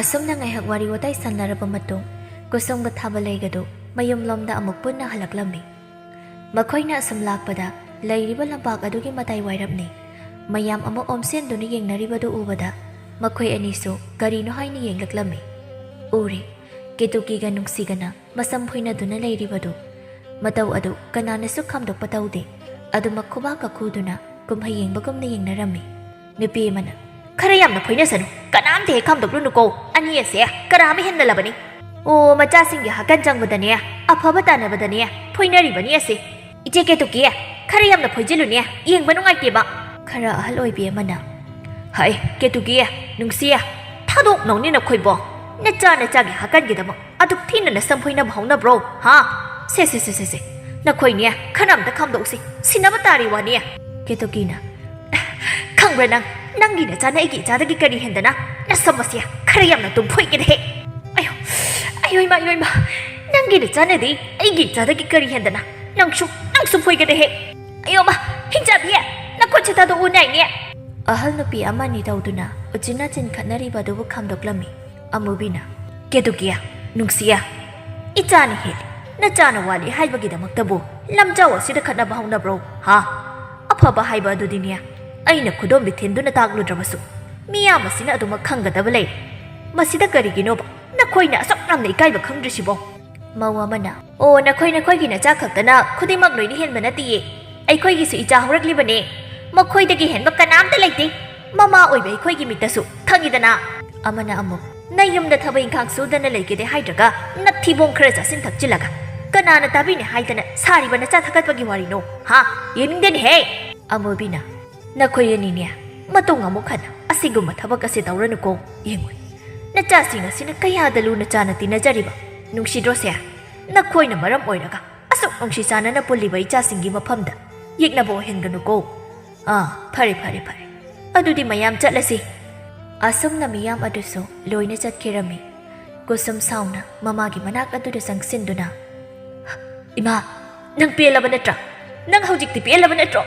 ꯑꯁꯨꯝꯅ ꯉꯥꯏꯍꯥꯛ ꯋꯥꯔꯤ ꯋꯥꯇꯥꯏ ꯁꯥꯟꯅꯔꯕ ꯃꯇꯨꯡ, ꯀꯨꯁꯨꯝꯒ ꯊꯥꯕꯂꯩꯒꯗꯨ ꯃꯌꯨꯝꯂꯣꯝꯗ ꯑꯃꯨꯛ ꯄꯨꯟꯅ ꯍꯜꯂꯛꯂꯝꯃꯤ꯫ ꯃꯈꯣꯏꯅ ꯑꯁꯨꯝ ꯂꯥꯛꯄꯗ, ꯂꯩꯔꯤꯕ ꯂꯝꯄꯥꯛ ꯑꯗꯨꯒꯤ ꯃꯇꯥꯏ ꯋꯥꯏꯔꯞꯅꯤ꯫ ꯃꯌꯥꯝ ꯑꯃ ꯑꯣꯝꯁꯤꯟꯗꯨꯅ ꯌꯦꯡꯅꯔꯤꯕꯗꯨ ꯎꯕꯗ, ꯃꯈꯣꯏ ꯑꯅꯤꯁꯨ ꯀꯔꯤꯅꯣ ꯍꯥꯏꯅ ꯌꯦꯡꯂꯛꯂꯝꯃꯤ꯫ ꯎꯔꯦ, ꯀꯦꯇꯨꯀꯤꯒ ꯅꯨꯡꯁꯤꯒꯅ ꯃꯁꯝ ꯐꯣꯏꯅꯗꯨꯅ ꯂꯩꯔꯤꯕꯗꯨ꯫ ꯃꯇꯧ ꯑꯗꯨ ꯀꯅꯥꯅꯁꯨ ꯈꯥꯝꯗꯣꯛꯄ ꯇꯧꯗꯦ꯫ ꯑꯗꯨꯃꯛ ꯈꯨꯕꯥꯛꯀ ꯈꯨꯗꯨꯅ ꯀꯨꯝꯍꯩ ꯌꯦꯡꯕꯒꯨꯝꯅ ꯌꯦꯡꯅꯔꯝꯃꯤ꯫ ꯅꯨꯄꯤ ꯑꯃꯅ, "ꯈꯔ ꯌꯥꯝꯅ ꯐꯣꯏꯅꯁꯅꯨ, ꯀꯅꯥꯝꯇ ꯍꯦꯛ ꯈꯥꯝꯗꯣꯛꯂꯨꯅꯨꯀꯣ, ꯑꯅꯤ ꯑꯁꯦ ꯀꯔꯥ ꯑꯃ ꯍꯦꯟꯃꯜꯂꯕꯅꯤ꯫" ꯑꯣ, ꯃꯆꯥꯁꯤꯡꯒꯤ ꯍꯥꯀꯟ ꯆꯪꯕꯗꯅꯦ, ꯑꯐꯕ ꯇꯥꯟꯅꯕꯗꯅꯦ ꯐꯣꯏꯅꯔꯤꯕꯅꯤ ꯑꯁꯦ꯫ ꯏꯆꯦ ꯀꯦꯇꯨꯀꯤ, ꯈꯔ ꯌꯥꯝꯅ ꯐꯣꯏꯖꯤꯜꯂꯨꯅꯦ, ꯌꯦꯡꯕ ꯅꯨꯡꯉꯥꯏꯇꯦꯕ꯫ ꯈꯔ ꯑꯍꯜ ꯑꯣꯏꯕꯤ ꯑꯃꯅ, "ꯍꯥꯏ, ꯀꯦꯇꯨꯀꯤ, ꯅꯨꯡꯁꯤ, ꯊꯥꯗꯣꯛꯅꯧꯅꯦ ꯅꯈꯣꯏꯕꯣ꯫ ꯅꯆꯥ ꯅꯆꯥꯒꯤ ꯍꯥꯀꯟꯒꯤꯗꯃꯛ ꯑꯗꯨꯛ ꯊꯤꯅ ꯅꯁꯝ ꯐꯣꯏꯅꯕ ꯍꯧꯅꯕ꯭ꯔꯣ, ꯍꯥ? ꯁꯦ, ꯁꯦ, ꯁꯦ, ꯁꯦ, ꯁꯦ꯫ ꯅꯈꯣꯏꯅꯦ, ꯈꯔ ꯑꯝꯇ ꯈꯥꯝꯗꯣꯛꯎꯁꯤ, ꯁꯤꯟꯅꯕ ꯇꯥꯔꯤ ꯋꯥꯅꯤ꯫" ꯀꯦꯇꯨꯀꯤꯅ, "ꯈꯪꯕ꯭ꯔꯥ ꯅꯪ, ꯅꯪꯒꯤ ꯅꯆꯥꯅ ꯑꯩꯒꯤ ꯏꯆꯥꯗꯒꯤ ꯀꯔꯤ ꯍꯦꯟꯗꯅ? ꯅꯁꯝ ꯑꯁꯦ ꯈꯔ ꯌꯥꯝꯅ ꯇꯨꯝꯐꯣꯏꯒꯦꯗꯍꯦ꯫" "ꯑꯌꯣ, ꯑꯌꯣ ꯏꯃꯥ, ꯑꯌꯣ ꯏꯃꯥ, ꯅꯪꯒꯤ ꯅꯆꯥꯅꯗꯤ ꯑꯩꯒꯤ ꯏꯆꯥꯗꯒꯤ ꯀꯔꯤ ꯍꯦꯟꯗꯅ? ꯅꯪꯁꯨ, ꯅꯪꯁꯨ ꯐꯣꯏꯒꯦꯗꯍꯦ꯫ ꯑꯌꯣ ꯃꯥ, ꯍꯤꯡꯆꯥꯕꯤ, ꯅꯈꯨꯠꯁꯦ ꯊꯥꯗꯣꯛꯎ ꯅꯥꯏꯅꯦ꯫" ꯑꯍꯜ ꯅꯨꯄꯤ ꯑꯃꯅꯤ ꯇꯧꯗꯨꯅ ꯎꯆꯤꯟ ꯅꯥꯆꯤꯟ ꯈꯠꯅꯔꯤꯕ ꯑꯗꯨꯕꯨ ꯈꯥꯝꯗꯣꯛꯂꯝꯃꯤ꯫ ꯑꯃꯨꯕꯤꯅ, "ꯀꯦꯇꯨꯀꯤꯌꯥ, ꯅꯨꯡꯁꯤꯌꯥ, ꯏꯆꯥꯅ ꯍꯦꯜꯂꯤ, ꯅꯆꯥꯅ ꯋꯥꯠꯂꯤ ꯍꯥꯏꯕꯒꯤꯗꯃꯛꯇꯕꯨ ꯂꯝꯖꯥꯎ ꯑꯁꯤꯗ ꯈꯠꯅꯕ ꯍꯧꯅꯕ꯭ꯔꯣ, ꯍꯥ? ꯑꯐꯕ ꯍꯥꯏꯕ ꯑꯗꯨꯗꯤꯅꯦ, ꯑꯩꯅ ꯈꯨꯗꯣꯝꯕꯤ ꯊꯤꯟꯗꯨꯅ ꯇꯥꯛꯂꯨꯗ꯭ꯔꯕꯁꯨ ꯃꯤꯌꯥꯝ ꯑꯁꯤꯅ ꯑꯗꯨꯃꯛ ꯈꯪꯒꯗꯕ ꯂꯩꯔꯦ꯫ ꯃꯁꯤꯗ ꯀꯔꯤꯒꯤꯅꯣꯕ ꯅꯈꯣꯏꯅ ꯑꯁꯨꯛ ꯌꯥꯝꯅ ꯏꯀꯥꯏꯕ ꯈꯪꯗ꯭ꯔꯤꯁꯤꯕꯣ?" ꯃꯧ ꯑꯃꯅ, "ꯑꯣ, ꯅꯈꯣꯏ ꯅꯈꯣꯏꯒꯤ ꯅꯆꯥ ꯈꯛꯇꯅ ꯈꯨꯗꯤꯡꯃꯛ ꯂꯣꯏꯅ ꯍꯦꯟꯕ ꯅꯠꯇꯤꯌꯦ꯫ ꯑꯩꯈꯣꯏꯒꯤꯁꯨ ꯏꯆꯥ ꯍꯧꯔꯛꯂꯤꯕꯅꯦ꯫ ꯃꯈꯣꯏꯗꯒꯤ ꯍꯦꯟꯕ ꯀꯅꯥꯝꯇ ꯂꯩꯇꯦ꯫ ꯃꯃꯥ ꯑꯣꯏꯕ ꯑꯩꯈꯣꯏꯒꯤ ꯃꯤꯠꯇꯁꯨ ꯈꯪꯉꯤꯗꯅ꯫" ꯑꯃꯅ ꯑꯃꯨꯛ, "ꯅꯌꯨꯝꯗ ꯊꯕꯛ ꯏꯪꯈꯥꯡ ꯁꯨꯗꯅ ꯂꯩꯒꯦꯗꯦ ꯍꯥꯏꯗ꯭ꯔꯒ ꯅꯊꯤꯕꯣꯡ ꯈꯔ ꯆꯥꯁꯤꯟ ꯊꯛꯆꯤꯜꯂꯒ ꯀꯅꯥꯅ ꯇꯥꯕꯤꯅꯤ ꯍꯥꯏꯗꯅ ꯁꯥꯔꯤꯕ ꯅꯆꯥ ꯊꯥꯒꯠꯄꯒꯤ ꯋꯥꯔꯤꯅꯣ, ꯍꯥ? ꯌꯦꯡꯅꯤꯡꯗꯦꯅꯦꯍꯦ꯫" ꯑꯃꯨꯕꯤꯅ, "ꯅꯈꯣꯏ ꯑꯅꯤꯅꯦ, ꯃꯇꯨꯡ ꯑꯃꯨꯛ ꯍꯟꯅ ꯑꯁꯤꯒꯨꯝꯕ ꯊꯕꯛ ꯑꯁꯤ ꯇꯧꯔꯅꯨꯀꯣ꯫ ꯌꯦꯡꯉꯨ, ꯅꯆꯥꯁꯤꯡ ꯑꯁꯤꯅ ꯀꯌꯥꯗ ꯂꯨꯅ ꯆꯥꯅ ꯇꯤꯟꯅꯖꯔꯤꯕ, ꯅꯨꯡꯁꯤꯗ꯭ꯔꯣꯁꯦ? ꯅꯈꯣꯏꯅ ꯃꯔꯝ ꯑꯣꯏꯔꯒ ꯑꯁꯨꯛ ꯅꯨꯡꯁꯤ ꯆꯥꯟꯅꯅ ꯄꯨꯜꯂꯤꯕ ꯏꯆꯥꯁꯤꯡꯒꯤ ꯃꯐꯝꯗ ꯌꯦꯛꯅꯕ ꯑꯣꯏꯍꯟꯒꯅꯨꯀꯣ꯫ ꯑꯥ, ꯐꯔꯦ, ꯐꯔꯦ, ꯐꯔꯦ꯫ ꯑꯗꯨꯗꯤ ꯃꯌꯥꯝ ꯆꯠꯂꯁꯤ꯫" ꯑꯁꯨꯝꯅ ꯃꯤꯌꯥꯝ ꯑꯗꯨꯁꯨ ꯂꯣꯏꯅ ꯆꯠꯈꯤꯔꯝꯃꯤ꯫ ꯀꯨꯁꯨꯝ ꯁꯥꯎꯅ ꯃꯃꯥꯒꯤ ꯃꯅꯥꯛ ꯑꯗꯨꯗ ꯆꯪꯁꯤꯟꯗꯨꯅ, "ꯏꯃꯥ, ꯅꯪ ꯄꯦꯜꯂꯕ ꯅꯠꯇ꯭ꯔꯥ? ꯅꯪ ꯍꯧꯖꯤꯛꯇꯤ ꯄꯦꯜꯂꯕ ꯅꯠꯇ꯭ꯔꯣ?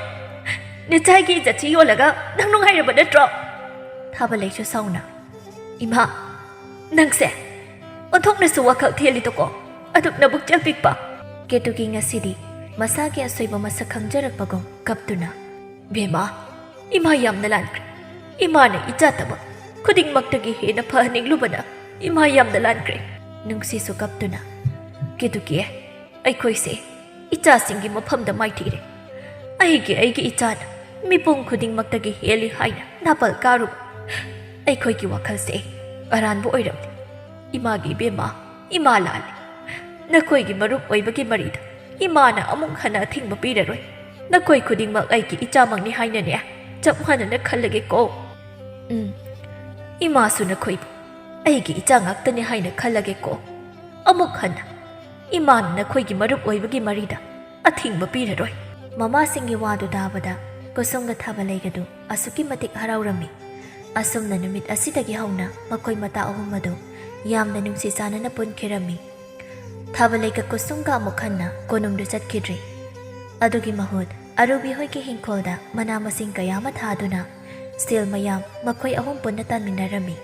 ꯅꯆꯥꯒꯤ ꯏꯖꯠꯁꯤ ꯌꯣꯜꯂꯒ ꯅꯪ ꯅꯨꯡꯉꯥꯏꯔꯕ ꯅꯠꯇ꯭ꯔꯣ?" ꯊꯥꯕꯂꯩꯁꯨ ꯁꯥꯎꯅ, "ꯏꯃꯥ, ꯅꯪꯁꯦ ꯑꯣꯟꯊꯣꯛꯅꯁꯨ ꯋꯥꯈꯜ ꯊꯦꯜꯂꯤꯗꯀꯣ, ꯑꯗꯨꯛ ꯅꯕꯨꯛꯆꯦꯜ ꯄꯤꯛꯄ꯫" ꯀꯦꯇꯨꯀꯤ ꯉꯁꯤꯗꯤ ꯃꯁꯥꯒꯤ ꯑꯁꯣꯏꯕ ꯃꯁꯛ ꯈꯪꯖꯔꯛꯄꯒꯨꯝ ꯀꯞꯇꯨꯅ, "ꯕꯦꯝꯃ, ꯏꯃꯥ ꯌꯥꯝꯅ ꯂꯥꯟꯈ꯭ꯔꯦ꯫ ꯏꯃꯥꯅ ꯏꯆꯥ ꯇꯕ ꯈꯨꯗꯤꯡꯃꯛꯇꯒꯤ ꯍꯦꯟꯅ ꯐꯍꯟꯅꯤꯡꯂꯨꯕꯅ ꯏꯃꯥ ꯌꯥꯝꯅ ꯂꯥꯟꯈ꯭ꯔꯦ꯫" ꯅꯨꯡꯁꯤꯁꯨ ꯀꯞꯇꯨꯅ, "ꯀꯦꯇꯨꯀꯤ, ꯑꯩꯈꯣꯏꯁꯦ ꯏꯆꯥꯁꯤꯡꯒꯤ ꯃꯐꯝꯗ ꯃꯥꯏꯊꯤꯔꯦ꯫ ꯑꯩꯒꯤ, ꯑꯩꯒꯤ ꯏꯆꯥꯅ ꯃꯤꯄꯨꯝ ꯈꯨꯗꯤꯡꯃꯛꯇꯒꯤ ꯍꯦꯜꯂꯤ ꯍꯥꯏꯅ ꯅꯥꯄꯜ ꯀꯥꯔꯨꯕ ꯑꯩꯈꯣꯏꯒꯤ ꯋꯥꯈꯜꯁꯦ ꯑꯔꯥꯟꯕ ꯑꯣꯏꯔꯝꯂꯦ꯫ ꯏꯃꯥꯒꯤ ꯏꯕꯦꯝꯃ, ꯏꯃꯥ ꯂꯥꯜꯂꯤ꯫ ꯅꯈꯣꯏꯒꯤ ꯃꯔꯨꯞ ꯑꯣꯏꯕꯒꯤ ꯃꯔꯤꯗ ꯏꯃꯥꯅ ꯑꯃꯨꯛ ꯍꯟꯅ ꯑꯊꯤꯡꯕ ꯄꯤꯔꯔꯣꯏ꯫ ꯅꯈꯣꯏ ꯈꯨꯗꯤꯡꯃꯛ ꯑꯩꯒꯤ ꯏꯆꯥꯃꯛꯅꯤ ꯍꯥꯏꯅꯅꯦ ꯆꯞ ꯃꯥꯟꯅꯅ ꯈꯜꯂꯒꯦꯀꯣ꯫ ꯎꯝ, ꯏꯃꯥꯁꯨ ꯅꯈꯣꯏꯕꯨ ꯑꯩꯒꯤ ꯏꯆꯥ ꯉꯥꯛꯇꯅꯤ ꯍꯥꯏꯅ ꯈꯜꯂꯒꯦꯀꯣ꯫ ꯑꯃꯨꯛ ꯍꯟꯅ ꯏꯃꯥꯅ ꯅꯈꯣꯏꯒꯤ ꯃꯔꯨꯞ ꯑꯣꯏꯕꯒꯤ ꯃꯔꯤꯗ ꯑꯊꯤꯡꯕ ꯄꯤꯔꯔꯣꯏ꯫ ꯃꯃꯥꯁꯤꯡꯒꯤ ꯋꯥꯗꯨ ꯇꯥꯕꯗ ꯀꯨꯁꯨꯝꯒ ꯊꯥꯕꯂꯩꯒꯗꯨ ꯑꯁꯨꯛꯀꯤ ꯃꯇꯤꯛ ꯍꯔꯥꯎꯔꯝꯃꯤ꯫ ꯑꯁꯨꯝꯅ ꯅꯨꯃꯤꯠ ꯑꯁꯤꯗꯒꯤ ꯍꯧꯅ ꯃꯈꯣꯏ ꯃꯇꯥ ꯑꯍꯨꯝ ꯑꯗꯨ ꯌꯥꯝꯅ ꯅꯨꯡꯁꯤ ꯆꯥꯟꯅꯅ ꯄꯨꯟꯈꯤꯔꯝꯃꯤ꯫ ꯊꯥꯕꯂꯩꯒ ꯀꯨꯁꯨꯝꯒ ꯑꯃꯨꯛ ꯍꯟꯅ ꯀꯣꯅꯨꯡꯗꯨ ꯆꯠꯈꯤꯗ꯭ꯔꯤ꯫ ꯑꯗꯨꯒꯤ ꯃꯍꯨꯠ ꯑꯔꯨꯕꯤ ꯍꯣꯏꯒꯤ ꯍꯤꯡꯈꯣꯜꯗ ꯃꯅꯥ ꯃꯁꯤꯡ ꯀꯌꯥ ꯑꯃ ꯊꯥꯗꯨꯅ ꯁꯦꯜ ꯃꯌꯥꯝ ꯃꯈꯣꯏ ꯑꯍꯨꯝ ꯄꯨꯟꯅ ꯇꯥꯟꯃꯤꯟꯅꯔꯝꯃꯤ꯫